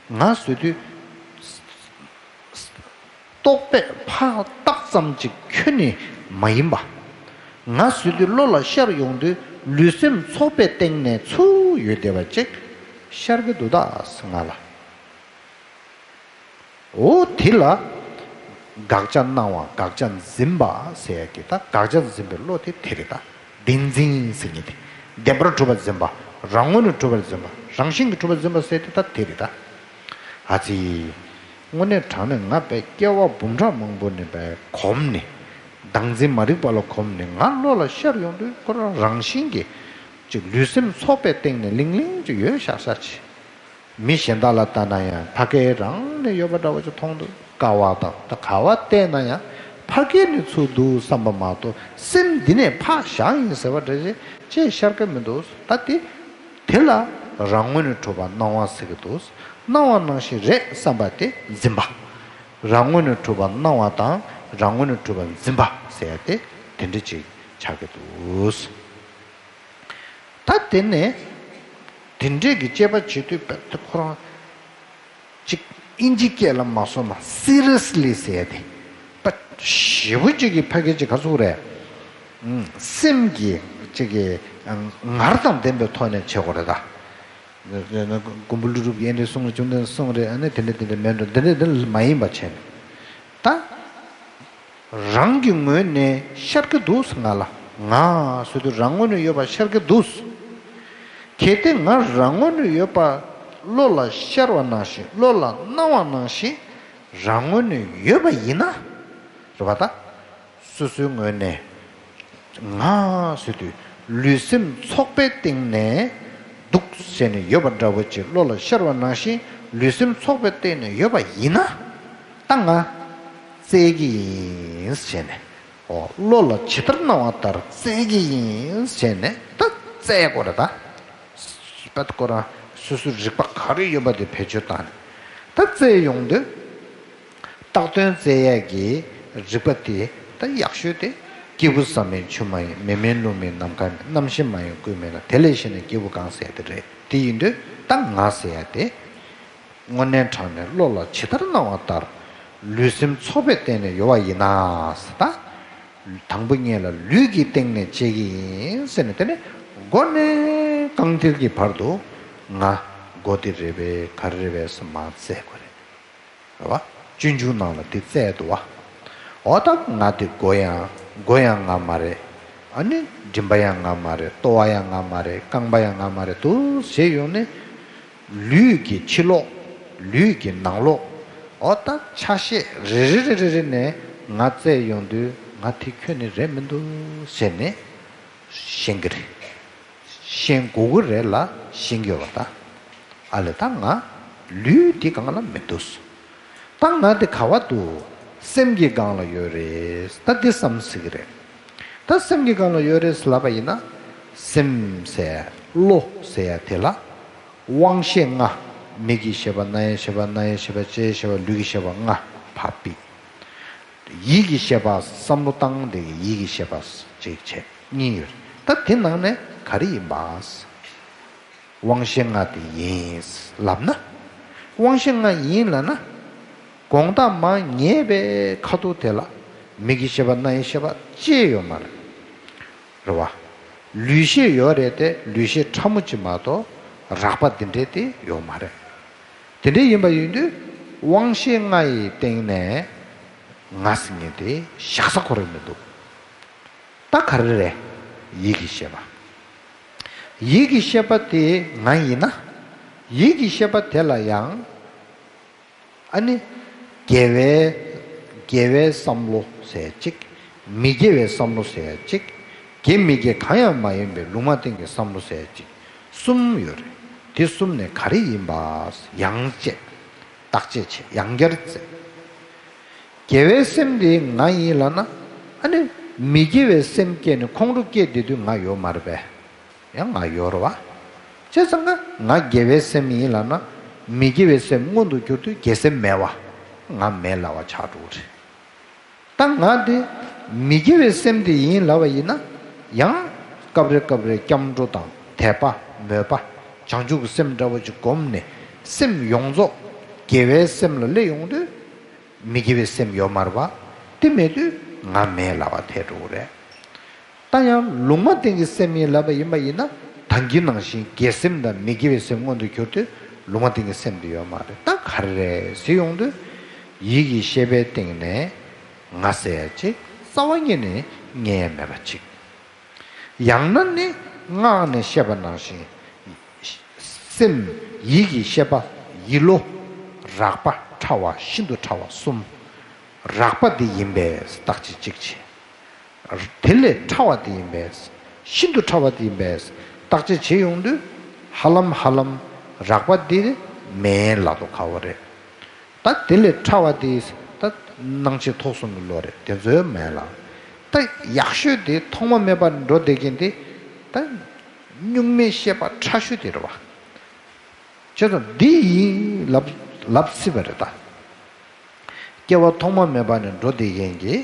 ང་ཟེར་དུས། རྟོག་པས་ཕར་བཏགས་ཙམ་ཅིག་ཁྱོན་ནས་མ་ཡིན་པ། ང་ཟེར་དུས་བློ་ལ་ཤར་ཡོང་དུས་ལུས་སེམས་ཚོགས་པའི་སྟེང་ནས་ཚུར་ཡོད་བསྡད་པ་ཅིག་ཤར་གྱི་འདུག་ད་ང་ལ། འོ་དེ་ལ་དགག་བྱ་སྣང་བ་དགག་བྱ་འཛིན་པ་ཟེར་ཡ་གི་ད་དགག་བྱ་འཛིན་པའི་བློ་དེ་དེ་རེད་ད། བདེན་འཛིན་ཟེར་མཁན་དེ། བདེན་པར་གྲུབ་པར་འཛིན་པ། རང་ངོས་ནས་གྲུབ་པར་འཛིན་པ། རང་བཞིན་གྱིས་གྲུབ་པར་འཛིན་པ་ཟེར་དེ་ད་དེ་རེད་ད། ཨ་ཙི། དངོས་གནས་དྲང་གནས་ང་དཔེ་སྐྱེ་བ་འབུམ་ཕྲག་མང་པོ་ནས་དཔེ་གོམས་ནས། བདག་འཛིན་མ་རིག་པ་ལ་གོམས་ནས་ང་བློ་ལ་ཤར་ཡོང་དུས་ཁོ་རང་རང་བཞིན་གྱིས་ཅིག་ལུས་སེམས་ཚོགས་པའི་སྟེང་ནས་ལིང་ལིང་ཅིག་ཡོད་ཤག་ཤག་ཅིག་མི་གཞན་དག་ལ་ལྟ་ན་ཡང་ཕ་གིར་རང་ནས་ཡོད་པ་འདྲ་བོ་ཅིག་མཐོང་འདུག་ཀ་བ་དང་ད་ག་བ་བལྟས་ན་ཡང་ཕ་གིར་ནས་ཚུར་འདུག་བསམ་པ་མ་གཏོགས་སེམས་འདི་ནས་ཕར་བཞག་ཡིན་ཟེར་བ་འདྲ་ཞིག་ཅེས་ཤར་གི་མི་འདུག་ད་དེ། དེ་ལ་རང་ངོས་ནས་གྲུབ་པ་སྣང་བ་ཟེར་གི་འདུག་སྣང་བ་ནང་བཞིན་རེད་བསམ་པ་དེ་འཛིན་པ། རང་ངོས་ནས་གྲུབ་པ་སྣང་བ་དང་རང་ངོས་ནས་གྲུབ་པ་འཛིན་པ་ཟེར་ཡ་དེ་དེ་འདྲ་ཅིག་ཆགས་ཀྱི་འདུག་ད་དེ་ནས་དེ་འདྲས་ཀྱི་དཔྱད་པ་བྱེད་དུས་དཔེ་དེ་ཁོ་རང་ཅིག་ཨིན་ཇི་སྐད་ལ་མ་སོང་ན་སི་རི་ཡས་ལི་ཟེར་ཡ་དེ་དཔེ་ཞེ་པོ་ཅིག་གི་ཕ་གི་ཅིག་ག་ཚོད་རེད། ཨུམ། སེམས་ཀྱི་ཅིག་གི་ངར་དང་ལྡན་པའི་ཐོག་ནས་བྱེད་དགོས་རེད་ད། མགོན་པོ་ཀླུ་སྒྲུབ་ཀྱིས་ཨེ་འདྲས་གསུངས་རེད། བཅོམ་ལྡན་གསུངས་རེད། ཨ་ནི་དེ་འདྲས་དེ་འདྲས་མེད་འགྲོ། འདི་འདྲས་འདི་འདྲས་མ་ཡིན་པ་བྱས་ནས་ད། རང་གི་ངོས་ནས་ཤར་གྱི་འདུག་ང་ལ། ང་ཟེར་དུས་རང་ངོས་ནས་ཡོད་པ་ཤར་གྱི་འདུག་གལ་ཏེ་ང་རང་ངོས་ནས་ཡོད་པ་བློ་ལ་ཤར་བ་ནང་བཞིན། བློ་ལ་སྣང་བ་ནང་བཞིན་རང་ངོས་ནས་ཡོད་པ་ཡིན་ན། རེད་པ་ད། སོ་སོའི་ངོས་ནས་ང་ཟེར་དུས་ལུས་སེམས་ཚོགས་པའི་སྟེང་ནས་འདུག་ཟེར་ནས་ཡོད་པ་འདྲ་བོ་ཅིག་བློ་ལ་ཤར་བ་ནང་བཞིན་ལུས་སེམས་ཚོགས་པའི་སྟེང་ནས་ཡོད་པ་ཡིན་ན། ད་ང་བཙལ་གྱི་ཡིན་ཟེར་ནས། འོ། བློ་ལ་ཇི་ལྟར་སྣང་བ་ལྟར་བཙལ་གྱི་ཡིན་ཟེར་ནས་ད་བཙལ་དགོས་རེད་ད། པད་ཁོ་རང་སོ་སོའི་རིག་པ་ག་རེ་ཡོད་པ་དེ་བེད་སྤྱོད་བཏང་ནས་ད་བཙལ་ཡོང་དུས། བཏགས་དོན་བཙལ་ཡས་ཀྱི་རིག་པ་དེ་ད་ཡག་ཤོས་དེ། སྐྱེས་བུ་བསམ་ཡས་ཆོས་མ་ཡིན། མེ་མེ་རླུང་མེ་ནམ་མཁའ་མེ། རྣམ་ཤེས་མ་ཡིན་ཀུན་མེད་ལ། དེ་ལས་གཞན་ན་སྐྱེས་བུ་གང་ཟེར་ཡ་དེ་རེད། དེ་ཡིན་དུས་ད་ང་ཟེར་ཡ་དེ། དངོས་གནས་དྲང་གནས་བློ་ལ་ཇི་ལྟར་སྣང་བ་ལྟར་ལུས་སེམས་ཚོགས་པའི་སྟེང་ནས་ཡོད་པ་ཡིན་ན་ཟེར་ད། དང་པོ་ཉིད་ལ་ལུས་ཀྱི་སྟེང་ནས་དཔྱད་ཀྱི་ཡིན་ཟེར་ནས། དེ་ནས་མགོ་ནས་རྐང་མཐིལ་གྱི་བར་དུ་ང་མགོ་དེ་རེད་པས། ག་རེ་རེད་པས་ཟེར་མར་བཙལ་དགོས་རེད། རེད་བ། སྤྱོད་འཇུག་ནང་ལ་དེ་བཙལ་འདུག་བ། འོ་ད་ང་དེ་མགོ་ཡང་མགོ་ཡང་ང་མ་རེད། ཨ་ནི་མགྲིན་པ་ཡང་ང་མ་རེད། ལྟོ་བ་ཡང་ང་མ་རེད། རྐང་པ་ཡང་ང་མ་རེད་འདུག་ཟེར་ཡོང་ནས། ལུས་ཀྱི་ཕྱི་ལོགས། ལུས་ཀྱི་ནང་ལོགས། འོ་ད་ཆ་ཤས་རེ་རེ་རེ་རེ་རེ་ནས་ང་བཙལ་ཡོང་དུས་ང་དེ་ཁྱོན་ནས་རེད་མི་འདུག་ཟེར་ནས་ཤེས་ཀྱི་རེད། ཤེས་དགོས་ཀྱི་རེད་ལ་ཤེས་ཀྱི་ཡོད་པ་ད། ཨ་ལས་ད་ང་ལུས་འདི་སྒང་ལ་མི་འདུག་ད་ང་འདི་ག་བ་འདུག་སེམས་ཀྱི་སྒང་ལ་ཡོད་རེད། ད་འདི་བསམ་སྲིད་ཀྱི་རེད། ད་སེམས་ཀྱི་སྒང་ལ་ཡོད་རེད་ལབ་པ་ཡིན་ན། སེམས་ཟེར་བློ་ཟེར་ཡ་དེ་ལ། དབང་ཤེས་ལྔ། མིག་གི་ཤེས་པ། རྣ་ཡི་ཤེས་པ། སྣ་ཡི་ཤེས་པ། ལྕེའི་ཤེས་པ། ལུས་ཀྱི་ཤེས་པ་ལྔ་ཕར་ཕུད། ཡིད་ཀྱི་ཤེས་པ། བསམ་བློ་བཏང་དེ་གི་ཡིད་ཀྱི་ཤེས་པ་ཅིག་བྱས་གཉིས་ཡོད་རེད། ད་དེ་ནང་ནས་ག་རེ་ཡིན་པ། དབང་ཤེས་ལྔ་དེ་ཡིན་ལབ་ན། དབང་ཤེས་ལྔ་ཡིན་ལབ་ན། དགོང་དག་མར་ཉལ་བའི་ཁ་ཐུག་དེ་ལ་མིག་གི་ཤེས་པ། རྣ་ཡི་ཤེས་པ་ཅི་ཡོད་མ་རེད། རེད་བ། ལུས་ཤེས་ཡོད་རེད་དེ་ལུས་ཤེས་ཕྲ་མོ་ཅིག་མ་གཏོགས་རགས་པ་འདི་འདྲས་དེ་ཡོད་མ་རེད། དེ་འདྲས་ཡིན་པ་ཡིན་དུས་དབང་ཤེས་ལྔ་ཡི་སྟེང་ནས་ང་ཟེར་མཁན་དེ་བཞག་ས་ཁོ་རང་མི་འདུག་ད་ག་རེ་རེད། ཡིད་ཀྱི་ཤེས་པ། ཡིད་ཀྱི་ཤེས་པ་དེ་ང་ཡིན་ན། ཡིད་ཀྱི་ཤེས་པ་དེ་ལ་ཡང་། ཨ་ནི། དགེ་བའི། དགེ་བའི་བསམ་བློ་ཟེར་གཅིག་མི་དགེ་བའི་བསམ་བློ་ཟེར་གཅིག་དགེ་མི་དགེ་གང་ཡང་མ་ཡིན་པའི་ལུང་མ་བསྟན་གྱི་བསམ་བློ་ཟེར་གཅིག་གསུམ་ཡོད་རེད། དེ་གསུམ་ནས་ག་རེ་ཡིན་པ། ཡང་དཔྱད། བརྟག་དཔྱད་བྱེད། ཡང་བསྐྱར་བཙལ། དགེ་བའི་སེམས་དེ་ང་ཡིན་ལབ་ན། ཨ་ནི། མི་དགེ་བའི་སེམས་སྐྱེས་ནས་ཁོང་ཁྲོ་སྐྱེས་བསྡད་དུས་ང་ཡོད་མ་རེད་པས། ཡང་ང་ཡོད་རེད་བ། བྱས་ཙང་ང་ང་དགེ་བའི་སེམས་ཡིན་ལབ་ན། མི་དགེ་བའི་སེམས་མངོན་དུ་གྱུར་དུས་དགེ་སེམས་མེད་བ། ང་མེད་ལབ་པ་ཆགས་འགྲོ་གི་རེད། ད་ང་དེ་མི་དགེ་བའི་སེམས་དེ་ཡིན་ལབ་པ་ཡིན་ན། ཡང་སྐབས་རེ་སྐབས་རེ་སྐྱབས་འགྲོ་དང་དད་པ། མོས་པ། བྱང་ཆུབ་ཀྱི་སེམས་འདྲ་བོ་ཅིག་བསྒོམས་ནས་སེམས་ཡོངས་རྫོགས་དགེ་བའི་སེམས་ལ་སླེབས་ཡོང་དུས། མི་དགེ་བའི་སེམས་ཡོད་མ་རེད་པ། དེ་མེད་དུས་ང་མེད་ལབ་པ་ཐལ་འགྲོ་གི་རེད། ད་ཡང་ལུང་མ་བསྟན་གྱི་སེམས་ཡིན་ལབ་པ་ཡིན་པ་ཡིན་ན། ད་གིན་ནང་བཞིན་དགེ་སེམས་དང་མི་དགེ་བའི་སེམས་མངོན་དུ་གྱུར་དུས་ལུང་མ་བསྟན་གྱི་སེམས་དེ་ཡོད་མ་རེད། ད་ག་རེ་རེད་ཟེར་ཡོང་དུས། ཡིད་ཀྱི་ཤེས་པའི་སྟེང་ནས་ང་ཟེར་ཡ་ཅིག་རྩ་བ་ཉིད་ནས་རྙེད་ཡ་མེད་པ་ཅིག་ཡང་ན་ནི། སྔགས་ནས་བཤད་པ་ནང་བཞིན། སེམས་ཡིད་ཀྱི་ཤེས་པ་ཡིད་བློ། རགས་པ་ཕྲ་བ་ཤིན་ཏུ་ཕྲ་བ་གསུམ། རགས་པ་འདི་ཡིན་པས་བརྟག་དཔྱད་ཅིག་བྱེད། དེ་ལས་ཕྲ་བ་དེ་ཡིན་པས། ཤིན་ཏུ་ཕྲ་བ་དེ་ཡིན་པས། བརྟག་དཔྱད་བྱེད་ཡོང་དུས། ཧ་ལམ་ཧ་ལམ་རགས་པ་འདི་མེད་ལབ་དུས་ཁག་པོ་རེད། ད་དེ་ལས་ཕྲ་བ་དེ་ད་སྣང་མཆེད་ཐོབ་གསུམ་གྱི་བློ་རེད། དེ་ཚོའི་མེད་ལ། ད་ཡག་ཤོས་དེ་ཐོག་མ་མེད་པ་འགྲོ་བསྡད་མཁན་དེ་ད་གཉུག་མའི་ཤེས་པ་ཕྲ་ཤོས་དེ་རེད་བ། བྱས་ཙང་འདི་ཡིན་ལབ་ལབ་སྲིད་པ་རེད་ད། སྐྱེ་བ་ཐོག་མ་མེད་པ་ནས་འགྲོ་བསྡད་མཁན་གྱི་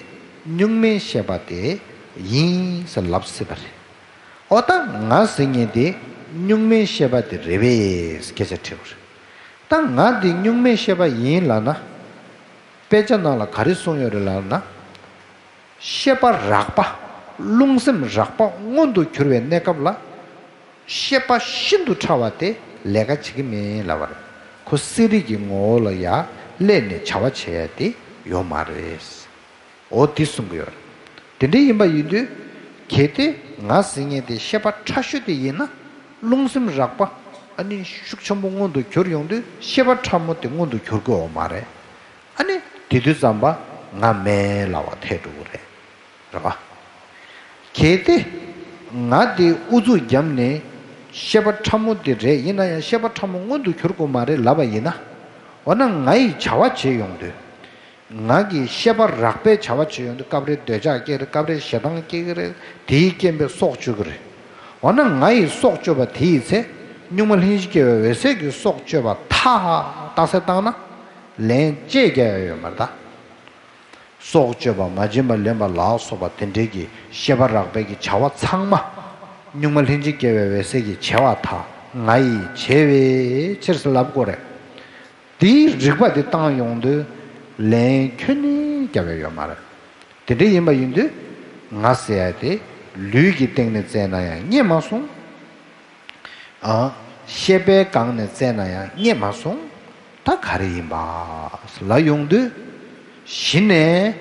གཉུག་མའི་ཤེས་པ་དེ་ཡིན་ཟེར་ལབ་སྲིད་པ་རེད། ཨོ་ད་ང་ཟེར་མཁན་དེ་གཉུག་མའི་ཤེས་པ་དེ་རེད་པས་སྐད་ཆ་དྲིས་པ་རེད། ད་ང་འདི་གཉུག་མའི་ཤེས་པ་ཡིན་ལབ་ན། དཔེ་ཆ་ནང་ལ་ག་རེ་གསུངས་ཡོད་རེད་ལབ་ན། ཤེས་པ་རགས་པ། རླུང་སེམས་རགས་པ་མངོན་དུ་གྱུར་བའི་གནས་སྐབས་ལ། ཤེས་པ་ཤིན་ཏུ་ཕྲ་བ་དེ་ལས་ཀ་བྱེད་ཀྱི་མིན་ལབ་པ་རེད། ཁོ་གསལ་རིག་གི་ངོ་བོ་ལ་ཡ་སླེབས་ནས་བྱ་བ་བྱེད་ཡ་དེ་ཡོད་མ་རེད། འོ་དེ་གསུང་གི་ཡོད་རེད། དེ་འདྲ་ཡིན་པ་ཡིན་དུས། གལ་ཏེ་ང་ཟེར་མཁན་དེ་ཤེས་པ་ཕྲ་ཤོས་དེ་ཡིན་ན། རླུང་སེམས་རགས་པ་ཨ་ནི་ཤུགས་ཆེན་པོ་མངོན་དུ་གྱུར་ཡོང་དུས་ཤེས་པ་ཕྲ་མོ་དེ་མངོན་དུ་གྱུར་གི་ཡོད་མ་རེད། ཨ་ནི་དེ་དུས་ཙམ་པ་ང་མེད་ལབ་པ་ཐལ་འགྲོ་གི་རེད། རེད་པ། གལ་ཏེ་ང་དེ་ཨུ་ཚུགས་བརྒྱབ་ནས་ཤེས་པ་ཕྲ་མོ་དེ་རེད། ཡིན་ན་ཡང་ཤེས་པ་ཕྲ་མོ་མངོན་དུ་གྱུར་དགོས་མ་རེད་ལབ་པ་ཡིན་ན། འོ་ན་ང་ཡིས་བྱ་བ་བྱེད་ཡོང་དུས། ང་གིས་ཤེས་པ་རགས་པས་བྱ་བ་བྱེད་ཡོང་དུས་སྐབས་རེ་འདོད་ཆགས་སྐྱེ་རེད། སྐབས་རེ་ཞེ་སྡང་སྐྱེ་གི་རེད། དེའི་རྐྱེན་པས་སྲོག་གཅོད་ཀྱི་རེད། འོ་ན་ང་ཡིས་སྲོག་གཅོད་པ་དེ་ཡི་ཚེ། གཉུག་མ་ལྷན་ཅིག་སྐྱེས་པའི་འོད་གསལ་གྱི་སྲོག་གཅོད་པ་མཐའ་རྟགས་གསལ་བཏང་ན། ལན་གཅིག་རྒྱག་ཡ་ཡོད་མ་རེད་ད། སྲོག་གཅོད་པ་མ་བྱིན་པ་ལེན་པ་ལ་སོགས་པ་དེ་འདྲའི་གི་ཤེས་པ་རགས་པའི་གི་བྱ་བ་ཚང་མ། གཉུག་མ་ལྷན་ཅིག་སྐྱེས་པའི་འོད་གསལ་གྱི་བྱ་བ་དག་ང་ཡིས་བྱས་པའི་ཕྱིར་ཟེར་ལབ་དགོས་རེད། དེའི་རིགས་པ་དེ་བཏང་ཡོང་དུས་ལན་ཁྱོན་ནས་རྒྱབ་ཡ་ཡོད་མ་རེད། དེ་འདྲ་ཡིན་པ་ཡིན་དུས་ང་ཟེར་ཡ་དེ་ལུས་ཀྱི་སྟེང་ནས་བཙལ་ན་ཡང་རྙེད་མ་སོང་། ཨ། ཤེས་པའི་སྒང་ནས་བཙལ་ན་ཡང་རྙེད་མ་སོང་། ད་ག་རེ་ཡིན་པ་ལབ་ཡོང་དུས། གཞི་ནས་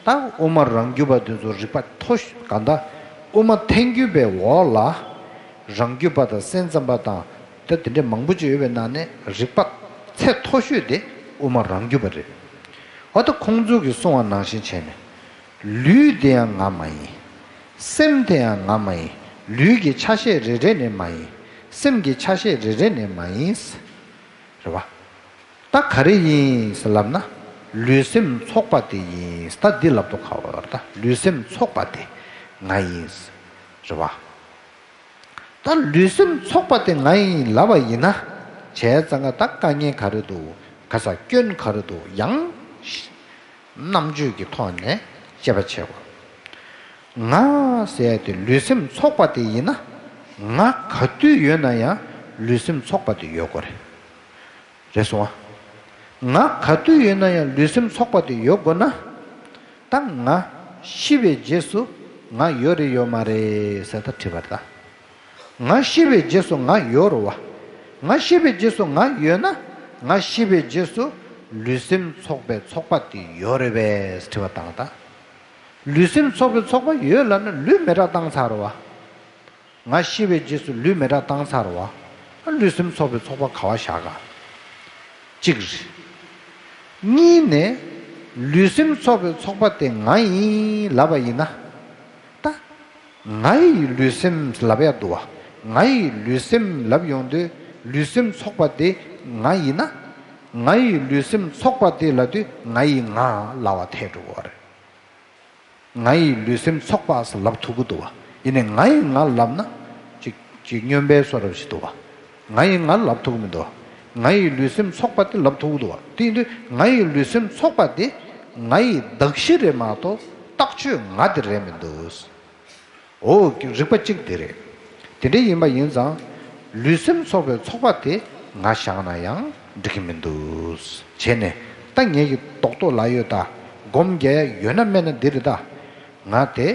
ད་དབུ་མ་རང་རྒྱུད་པ་དེ་ཚོ་རིགས་པ་མཐོ་ཤོས་གང་ལྟར་དབུ་མ་ཐལ་འགྱུར་བའི་འོག་ལ་རང་རྒྱུད་པ་དང་སེམས་ཙམ་པ་དང་། ད་དེ་འདྲའི་མང་པོ་ཅིག་ཡོད་པའི་ནང་ནས་རིགས་པ་ཚད་མཐོ་ཤོས་དེ་དབུ་མ་རང་རྒྱུད་པ་རེད། འོ་ད་ཁོང་ཚོ་གིས་གསུངས་པ་ནང་བཞིན་བྱས་ནས། ལུས་དེ་ཡང་ང་མ་ཡིན། སེམས་དེ་ཡང་ང་མ་ཡིན། ལུས་ཀྱི་ཆ་ཤས་རེ་རེ་ནས་མ་ཡིན། སེམས་ཀྱི་ཆ་ཤས་རེ་རེ་ནས་མ་ཡིན། རེད་བ། ད་ག་རེ་ཡིན་ལབ་ན། ལུས་སེམས་ཚོགས་པ་དེ་ཡིན། ད་འདི་ལབ་དུས་ཁག་པོ་རེད་ད། ལུས་སེམས་ཚོགས་པ་དེ་ང་ཡིན། རེད་བ། ད་ལུས་སེམས་ཚོགས་པ་དེ་ང་ཡིན་ལབ་པ་ཡིན་ན། བྱས་ཙང་ཀ་ད་དཀའ་ངལ་ག་རེ་འདུག་ག་ས་སྐྱོན་ག་རེ་འདུག་ཡང་། རྣམ་དཔྱོད་ཀྱི་ཐོག་ནས་དཔྱད་པ་བྱེད་དགོས། ང་ཟེར་ཡ་དེ་ལུས་སེམས་ཚོགས་པ་དེ་ཡིན་ན། ང་ག་དུས་ཡོད་ན་ཡང་ལུས་སེམས་ཚོགས་པ་དེ་ཡོད་དགོས་རེད། རེད་སོང་ཨ། ང་ག་དུས་ཡོད་ན་ཡང་ལུས་སེམས་ཚོགས་པ་དེ་ཡོད་དགོས་ན། ད་ང་ཤི་བའི་རྗེས་སུ་ང་ཡོད་རེད་ཡོད་མ་རེད་ཟེར་ད་དྲི་བ་རེད་ད། ང་ཤི་བའི་རྗེས་སུ་ང་ཡོད་རེད་བ། ང་ཤི་བའི་རྗེས་སུ་ང་ཡོད་ན། ང་ཤི་བའི་རྗེས་སུ་ལུས་སེམས་ཚོགས་པའི་ཚོགས་པ་དེ་ཡོད་རེད་པས་དྲི་བ་བཏང་ད། ལུས་སེམས་ཚོགས་པའི་ཚོགས་པ་ཡོད་ལབ་ན་ལུས་མེ་སྲེག་བཏང་ཚར་རེད་བ། ང་ཤི་བའི་རྗེས་སུ་ལུས་མེ་སྲེག་བཏང་ཚར་བ། ལུས་སེམས་ཚོགས་པའི་ཚོགས་པ་ག་བ་བཞག་ག་གཅིག་རེད། གཉིས་ནས། ལུས་སེམས་ཚོགས་པའི་ཚོགས་པ་དེ་ང་ཡིན་ལབ་པ་ཡིན་ན། ད། ང་ཡི་ལུས་སེམས་ལབ་ཡ་འདུག་བ། ང་ཡི་ལུས་སེམས་ལབ་ཡོང་དུས་ལུས་སེམས་ཚོགས་པ་དེ་ང་ཡིན་ན། ང་ཡི་ལུས་སེམས་ཚོགས་པ་དེ་ལབ་དུས་ང་ཡི་ང་ལབ་པ་ཐལ་འགྲོ་གི་རེད། ང་ཡི་ལུས་སེམས་ཚོགས་པ་ཟེར་ལབ་ཐུབ་ཀྱི་འདུག་བ། ཡིན་ནའི་ང་ཡི་ང་ལབ་ན། ཅིག་ཅིག་སྨྱོན་པའི་བཟོ་འདྲ་ཞིག་འདུག་བ། ང་ཡི་ང་ལབ་ཐུབ་ཀྱི་མི་འདུག་བ། ང་ཡི་ལུས་སེམས་ཚོགས་པ་དེ་ལབ་ཐུབ་ཀྱི་འདུག་བ། དེ་ཡིན་དུས་ང་ཡི་ལུས་སེམས་ཚོགས་པ་དེ་ང་ཡི་གདགས་གཞི་རེད་མ་གཏོགས་རྟགས་ཆོས་ང་དེ་རེད་མི་འདུག་འོ། རིགས་པ་གཅིག་དེ་རེད། དེ་འདྲ་ཡིན་པ་ཡིན་ཙང་། ལུས་སེམས་ཚོགས་པའི་ཚོགས་པ་དེ་ང་བཞག་ན་ཡང་འགྲིག་གི་མི་འདུག་བྱས་ནས་ད་ངེད་ཀྱི་རྡོག་རྡོག་ལ་ཡོད་ད། སྒོམ་རྒྱག་ཡ་ཡོད་ན་མེད་ན་འདི་རེད་ད། ང་དེ་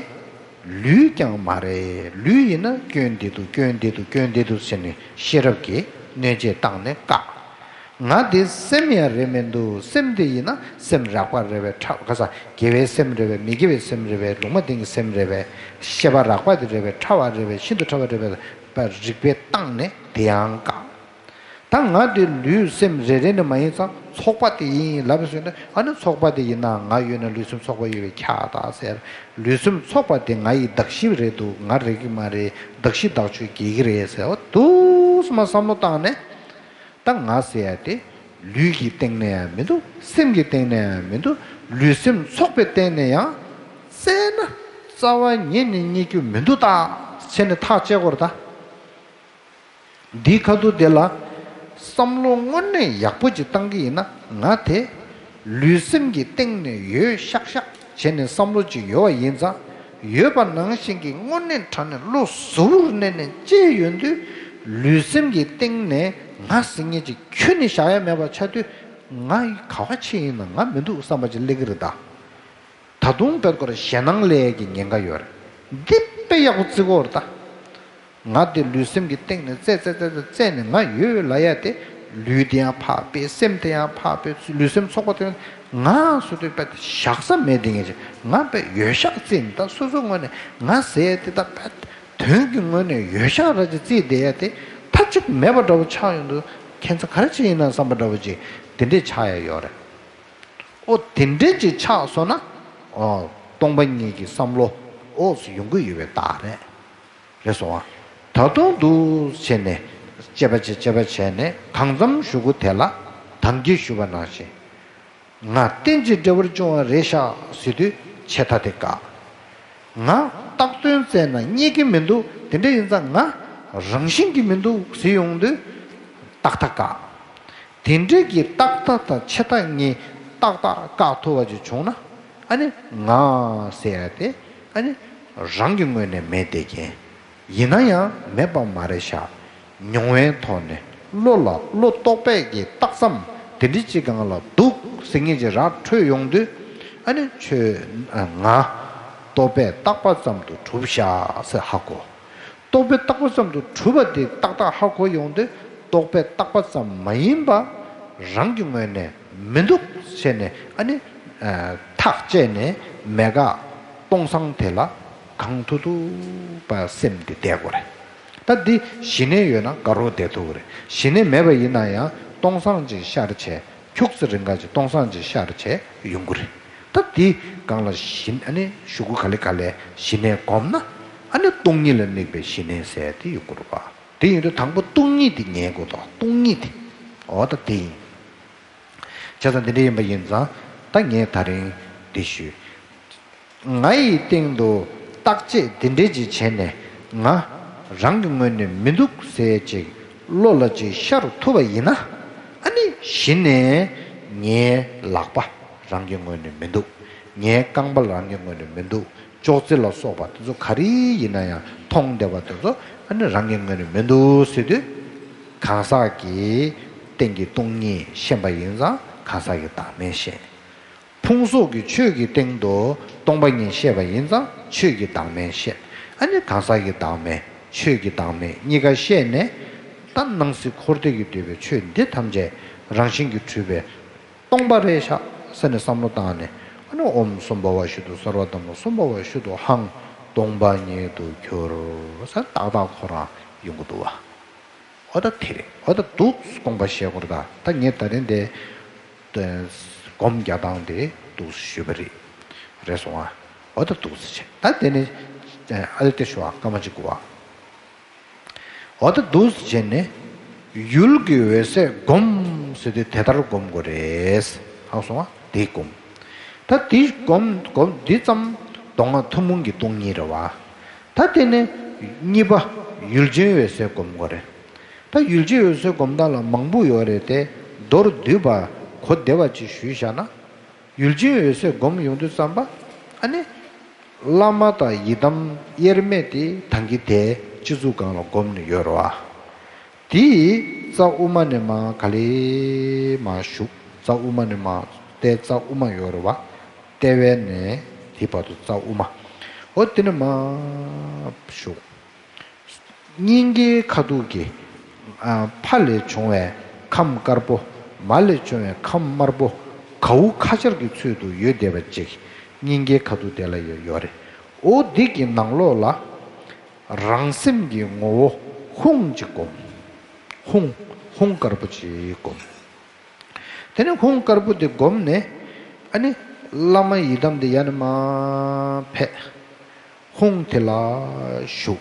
ལུས་ཀྱང་མ་རེད། ལུས་ཡིན་ན་སྐྱོན་འདི་འདུག་སྐྱོན་འདི་འདུག་སྐྱོན་འདི་འདུག་ཟེར་ནས་ཤེས་རབ་ཀྱིས་གནོད་བྱེད་བཏང་ནས་བཀག་ང་དེ་སེམས་ཡང་རེད་མི་འདུག་སེམས་དེ་ཡིན་ན་སེམས་རགས་པ་རེད་པས། ཕྲ་ག་ས་དགེ་བའི་སེམས་རེད་པས། མི་དགེ་བའི་སེམས་རེད་པས། ལུང་མ་བསྟན་གྱི་སེམས་རེད་པས། ཤེས་པ་རགས་པ་དེ་རེད་པས། ཕྲ་བ་རེད་པས། ཤིན་ཏུ་ཕྲ་བ་རེད་པས། རིགས་པས་བཏང་ནས་དེ་ཡང་བཀག་ད་ང་དེ་ལུས་སེམས་རེ་རེ་ནས་མ་ཡིན་ཙང་ཚོགས་པ་དེ་ཡིན་ལབ་པའི་ཚུལ་ནི། ཨ་ནི་ཚོགས་པ་དེ་ཡིན་ན་ང་ཡོད་ན་ལུས་སེམས་ཚོགས་པ་ཡོད་པས་ཁྱབ་ད་ཟེར། ལུས་སེམས་ཚོགས་པ་དེ་ང་ཡི་གདགས་གཞི་རེད་འདུག་ང་རེད་ཀྱི་མ་རེད། གདགས་གཞི་བདག་ཆོས་འགལ་གྱི་རེད་ཟེར་བ་དུས་སུ་མ་བསམ་བློ་བཏང་ནས། ད་ང་ཟེར་ཡ་དེ་ལུས་ཀྱི་སྟེང་ནས་ཡང་མི་འདུག་སེམས་ཀྱི་སྟེང་ནས་ཡང་མི་འདུག་ལུས་སེམས་ཚོགས་པའི་སྟེང་ནས་ཡང་བཙལ་ན་རྩ་བ་ཉིད་ནས་རྙེད་རྒྱུ་མི་འདུག་ད་བྱས་ནས་ཐག་བཅད་དགོས་རེད་ད། འདིའི་ཁ་ཐུག་དེ་ལ་བསམ་བློ་དངོས་གནས་ཡག་པོ་ཅིག་བཏང་གི་ཡིན་ན། ང་དེ་ལུས་སེམས་ཀྱི་སྟེང་ནས་ཡོད་ཤག་ཤག་བྱས་ནས་བསམ་བློ་ཅིག་ཡོད་པ་ཡིན་ཙང་། ཡོད་པ་ནང་བཞིན་གྱི་དངོས་གནས་དྲང་གནས་བློ་གཟུ་བོར་གནས་ནས་དཔྱད་ཡོང་དུས། ལུས་སེམས་ཀྱི་སྟེང་ནས་ང་ཟེར་མཁན་ཅིག་ཁྱོན་ནས་བཞག་ཡ་མེད་པ་ཆགས་དུས། ང་ག་བ་ཕྱིན་ཡིན་ན་ང་མི་འདུག་བསམ་པ་ཅིག་སླེབས་ཀྱི་རེད་ད། ད་དུང་དཔེར་ན་ཞེད་སྣང་སླེབས་ཀྱི་ཉེན་ཁ་ཡོད་རེད། འདི་དཔེ་ཡག་པོ་བརྩི་དགོས་རེད་ད། ང་དེ་ལུས་སེམས་ཀྱི་སྟེང་ནས་བཙལ་བཙལ་བཙལ་བཙལ་བཙལ་ནས་ང་ཡོད་ལབ་ཡ་དེ། ལུས་དེ་ཡང་ཕག་པས། སེམས་དེ་ཡང་ཕག་པས། ལུས་སེམས་ཚོགས་པ་དེ་ཡང་ང་ཟེར་དུས་དཔེ་བཞག་ས་མེད་དེ་ངེས་ཅིག་ང་དཔེ་ཡོད་ཤག་བརྩིས་ནས། ད་སོ་སོའི་ངོས་ནས་ང་ཟེར་ཡ་དེ་ད་དཔེ་དོན་གྱི་ངོས་ནས་ཡོད་ཤག་ར་ཅིག་བརྩིས་བསྡད་ཡ་དེ། མཐའ་གཅིག་མེད་པ་འདྲ་བོ་ཆགས་ཡོང་དུས་ཁྱད་མཚར་ག་རེ་ཅིག་ཡིན་ན་བསམ་པ་འདྲ་བོ་ཅིག་དེ་འདྲས་ཆགས་ཡ་ཡོད་རེད། ཨོ་དེ་འདྲས་ཅིག་ཆགས་སོང་ན། ཨོ་སྟོང་པ་ཉིད་ཀྱི་བསམ་བློ་ཨོ་ཡོང་གི་ཡོད་པའི་རྟགས་རེད། རེད་སོང་ཨ། ད་དུང་འདུག་བྱས་ནས་དཔྱད་པ་བྱས་དཔྱད་པ་བྱས་ནས་གང་འཚམ་ཞུ་གི། དེ་ལ་དང་གི་ཞུ་བ་ནང་བཞིན། ང་རྟེན་ཅིང་འབྲེལ་བར་འབྱུང་བ་རེད་ཤག་ཟེར་དུས་ཆད་ལྟ་དེ་བཀག་ང་བཏགས་དོན་བཙལ་ན་རྙེད་ཀྱི་མི་འདུག་དེ་འདྲ་ཡིན་ཙང་ང་རང་བཞིན་གྱིས་མི་འདུག་ཟེར་ཡོང་དུས་བཏགས་ལྟ་བཀག་དེ་འདྲའི་གི་བཏགས་ལྟ་དང་ཆད་ལྟ་གཉིས་ཏག་ཏག་བཀག་ཐུབ་པ་ཅིག་བྱུང་ན། ཨ་ནི་ང་ཟེར་ཡ་དེ་ཨ་ནི་རང་གི་ངོས་ནས་མེད་བསྡད་མཁན། ཡིན་ན་ཡང་མེད་པ་མ་རེད་ཤག་མྱོང་བའི་ཐོག་ནས་བློ་ལ་བློ་རྟོག་པས་ཀྱི་རྟགས་ཙམ་དེ་འདྲའི་ཅིག་སྒང་ལ་འདུག་ཟེར་མཁན་ཅིག་ར་འཕྲོད་ཡོང་དུས། ཨ་ནི་ཁྱོད་ང་རྟོག་པས་བཏགས་པ་ཙམ་དུ་གྲུབ་ཤག་ཟེར་ཧ་གོ་རྟོག་པས་བཏགས་པ་ཙམ་དུ་གྲུབ་པ་དེ་ཏག་ཏག་ཧ་གོ་ཡོང་དུས། རྟོག་པས་བཏགས་པ་ཙམ་མ་ཡིན་པ་རང་གི་ངོས་ནས་མི་འདུག་ཟེར་ནས། ཨ་ནི་ཐག་བཅད་ནས་མེད་དགག་སྟོང་སང་དེ་ལ་གང་ཐུབ་ཐུབ་པ་སེམས་དེ་བསྡད་དགོས་རེད། ད་འདི་ཞི་གནས་ཡོད་ན་དགའ་རོགས་བསྡད་ཐུབ་ཀྱི་རེད། ཞི་གནས་མེད་པ་ཡིན་ན་ཡང་སྟོང་སང་ཅིག་ཤར་བྱས། ཁྱུག་ཙམ་རིང་ག་ཅིག་སྟོང་སང་ཅིག་ཤར་བྱས་ཡོང་གི་རེད། ད་དེའི་སྒང་ལ་ཞི་ཨ་ནི་ཞུ་གུ་ག་ལེ་ག་ལེ་ཞི་གནས་སྒོམ་ན། ཨ་ནི་སྟོང་ཉིད་ལ་དམིགས་པའི་ཞི་གནས་ཟེར་དེ་ཡོང་གི་རེད་པ། དེ་ཡིན་དུས་དང་པོ་སྟོང་ཉིད་དེ་ངེས་དགོས་དོ། སྟོང་ཉིད་དེ། འོ་ད་དེ་ཡིན། བྱས་ཙང་དེ་འདྲ་ཡིན་པ་ཡིན་ཙང་། ད་ངས་ད་རིང་འདི་ཞུས། ང་ཡི་སྟེང་དུ་བརྟག་དཔྱད་འདི་འདྲས་ཅིག་བྱས་ནས། ང་རང་གི་ངོས་ནས་མི་འདུག་ཟེར་ཅིག་བློ་ལ་ཅིག་ཤར་ཐུབ་པ་ཡིན་ན། ཨ་ནི་གཞི་ནས་ངའི་ལག་པ་རང་གི་ངོས་ནས་མི་འདུག་ངའི་རྐང་པ་རང་གི་ངོས་ནས་མི་འདུག་ཅོག་ཙེ་ལ་སོགས་པ་དེ་ཚོ་ག་རེ་ཡིན་ན་ཡང་མཐོང་བསྡད་པ་དེ་ཚོ་ཨ་ནི་རང་གི་ངོས་ནས་མི་འདུག་ཟེར་དུས། གང་ཟག་གི་སྟེང་གི་སྟོང་ཉིད་ཤེས་པ་ཡིན་ཙང་གང་ཟག་གི་བདག་མེད་ཤེས། ཕུང་སོགས་ཀྱི་ཆོས་ཀྱི་སྟེང་དུ་སྟོང་པ་ཉིད་ཤེས་པ་ཡིན་ཙང་ཆོས་ཀྱི་བདག་མེད་ཤེས། ཨ་ནི་གང་ཟག་གི་བདག་མེད་ཆོས་ཀྱི་བདག་མེད་གཉིས་ཀ་ཤེས་ནས། ད་སྣང་སྲིད་འཁོར་འདས་ཀྱིས་བསྡུས་པའི་ཆོས་འདི་ཐམས་ཅད་རང་བཞིན་གྱིས་གྲུབ་པའི་སྟོང་པ་རེད་ཤག་ཟེར་ནས་བསམ་བློ་བཏང་ནས། ཨ་ནི་ཨོཾ་སྭ་བྷཱ་ཝ་ཤུདྡྷོ་སརྦ་དྷརྨོ་སྭ་བྷཱ་ཝ་ཤུདྡྷོ་ཧཾ། སྟོང་པ་ཉིད་དུ་གྱུར་ཟེར་ཏག་ཏག་ཁོ་རང་ཡོང་གི་འདུག་བ། འོ་ད་དེ་རེད། འོ་ད་འདུག་དགོངས་པ་བཞེས་དགོས་རེད་ད། ད་ངས་ད་རིང་དེ་སྒོམ་རྒྱག་སྟངས་དེ་འདུག་ཞུས་པ་རེད། རེད་སོང་ཨ། འོ་ད་འདུག་ཟེར་བྱས། ད་དེ་ནས་ཨ་ལེ་དེ་ཞུ་བ་སྐར་མ་གཅིག་དགོས་བ། འོ་ད་འདུག་ཟེར་བྱས་ནས་ཡུལ་གྱི་འོད་གསལ་སྒོམ་ཟེར་དུས་དེ་ལྟར་སྒོམ་དགོས་རེད། ཧ་གོ་སོང་ཨ། དེ་སྒོམ། ད་དེ་སྒོམ་སྒོམ་འདི་ཙམ་མདོ་སྔགས་ཐུན་མོང་གི་སྟོང་ཉིད་རེད་བ། ད་དེ་ནས་གཉིས་པ་ཡུལ་ཅན་འོད་གསལ་སྒོམ་དགོས་རེད། ད་ཡུལ་ཅན་འོད་གསལ་སྒོམ་སྟངས་ལ་མང་པོ་ཡོད་རེད་དེ། མདོར་བསྡུས་པ་གོ་བདེ་བ་ཅིག་ཞུས་བཞག་ན། ཡུལ་ཅན་འོད་གསལ་སྒོམ་ཡོང་དུས་ཙམ་པ། ཨ་ནི་བླ་མ་དང་ཡི་དམ་དབྱེར་མེད་དེ་ད་གིན་དེ་སྤྱི་གཙུག་སྒང་ལ་བསྒོམས་ནས་ཡོད་རེད་བ། དེ་རྩ་དབུ་མ་ནས་མར་ག་ལེ་མར་ཞུགས། རྩ་དབུ་མ་ནས་མར་ལྟེ་རྩ་དབུ་མ་ཡོད་རེད་བ། ལྟེ་བའི་ནས་དེ་བར་དུ་རྩ་དབུ་མ། འོ་དེ་ནས་མར་ཞུགས། སྙིང་གའི་ཁ་ཐུག་གི་ཨ་ཕ་ལས་བྱུང་བའི་ཁམས་དཀར་པོ་ མ་ལས་བྱུང་བའི་ཁམས་དམར་པོ་གའུ་ཁ་ཆར་གྱི་ཚུལ་དུ་ཡོད་བསྡད་པ་ཅིག་སྙིང་གའི་ཁ་ཐུག་དེ་ལ་ཡོད་ཡོད་རེད། འོ་འདི་གི་ནང་ལོགས་ལ་རང་སེམས་ཀྱི་ངོ་བོ་ཧཱུྃ་ཅིག་བསྒོམ། ཧཱུྃ། ཧཱུྃ་དཀར་པོ་ཅིག་བསྒོམ། དེ་ནས་ཧཱུྃ་དཀར་པོ་དེ་བསྒོམས་ནས། ཨ་ནི་བླ་མ་ཡི་དམ་དེ་ཡར་ནས་མར་ཕེབས། ཧཱུྃ་དེ་ལ་ཞུགས།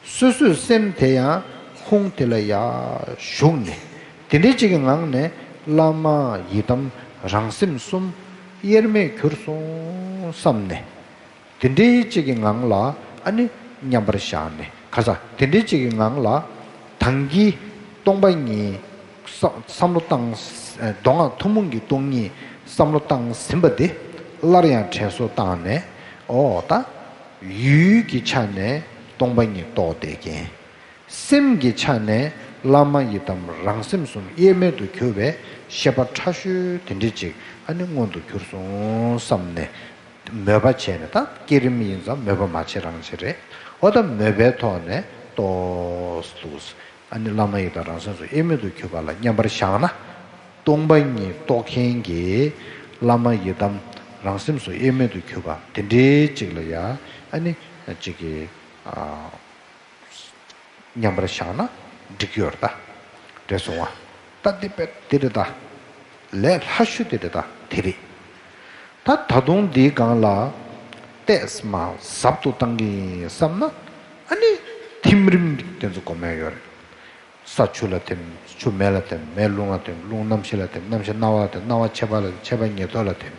སོ་སོའི་སེམས་དེ་ཡང་ཧཱུྃ་དེ་ལ་ཡར་ཞུགས་ནས། དེ་འདྲའི་ཅིག་གི་ངང་ནས་བླ་མ་ཡི་དམ་རང་སེམས་གསུམ་དབྱེར་མེད་གྱུར་སོང་བསམ་ནས། དེ་འདྲའི་ཅིག་གི་ངང་ལ་ཨ་ནི་མཉམ་པར་བཞག་ནས། ག་ས་དེ་འདྲའི་ཅིག་གི་ངང་ལ་དང་གི་སྟོང་པ་ཉིད་བསམ་བསམ་བློ་བཏང་། མདོ་སྔགས་ཐུན་མོང་གི་སྟོང་ཉིད་བསམ་བློ་བཏང་ཟིན་པ་དེ་སླར་ཡང་དྲན་གསོ་བཏང་ནས། ཨོ་ད་ཡུལ་གྱི་ཆ་ནས་སྟོང་པ་ཉིད་རྟོགས་བསྡད་མཁན། སེམས་ཀྱི་ཆ་ནས་བླ་མ་ཡི་དམ་རང་སེམས་གསུམ་དབྱེར་མེད་དུ་གྱུར་པའི་ཤེས་པ་ཕྲ་ཤོས་དེ་འདྲ་ཅིག་ཨ་ནི་མངོན་དུ་གྱུར་སོང་བསམ་ནས། མོས་པ་བྱས་ནས། ད་བསྐྱེད་རིམ་ཡིན་ཙང་མོས་པ་མ་བྱེད་རང་བྱེད་རེད། འོ་ད་མོས་པའི་ཐོག་ནས་ཏོག་ཙམ་ཨ་ནི་བླ་མ་ཡི་དམ་རང་སེམས་གསུམ་དབྱེར་མེད་དུ་གྱུར་པ་ལ་མཉམ་པར་བཞག་ན། སྟོང་པ་ཉིད་རྟོགས་མཁན་གྱི་བླ་མ་ཡི་དམ་རང་སེམས་གསུམ་དབྱེར་མེད་དུ་གྱུར་པ་དེ་འདྲའི་ཅིག་ལ་ཡ་ཨ་ནི་ཅིག་གི་ཨ། མཉམ་པར་བཞག་ན་འགྲིག་གི་ཡོད་རེད་ད། རེད་སོང་བ། ད་འདི་དཔེ་འདི་རེད་ད། ལས་སླ་ཤོས་འདི་རེད་ད། དེ་རེད། ད་ད་དུང་འདིའི་སྒང་ལ་ཏོག་ཙམ་ཟབ་ཏུ་བཏང་གི་ཡིན་བསམ་ན། ཨ་ནི་ཐིམ་རིམ་དེ་ཚོ་སྒོམ་ཡ་ཡོད་རེད། ས་ཆུ་ལ་ཐིམ། ཆུ་མེ་ལ་ཐིམ། མེ་རླུང་ལ་ཐིམ། རླུང་རྣམ་ཤེས་ལ་ཐིམ། རྣམ་ཤེས་སྣང་བ་ལ་ཐིམ། སྣང་བ་མཆེད་པ་ལ་ཐིམ། མཆེད་པ་ཉེར་ཐོབ་ལ་ཐིམ།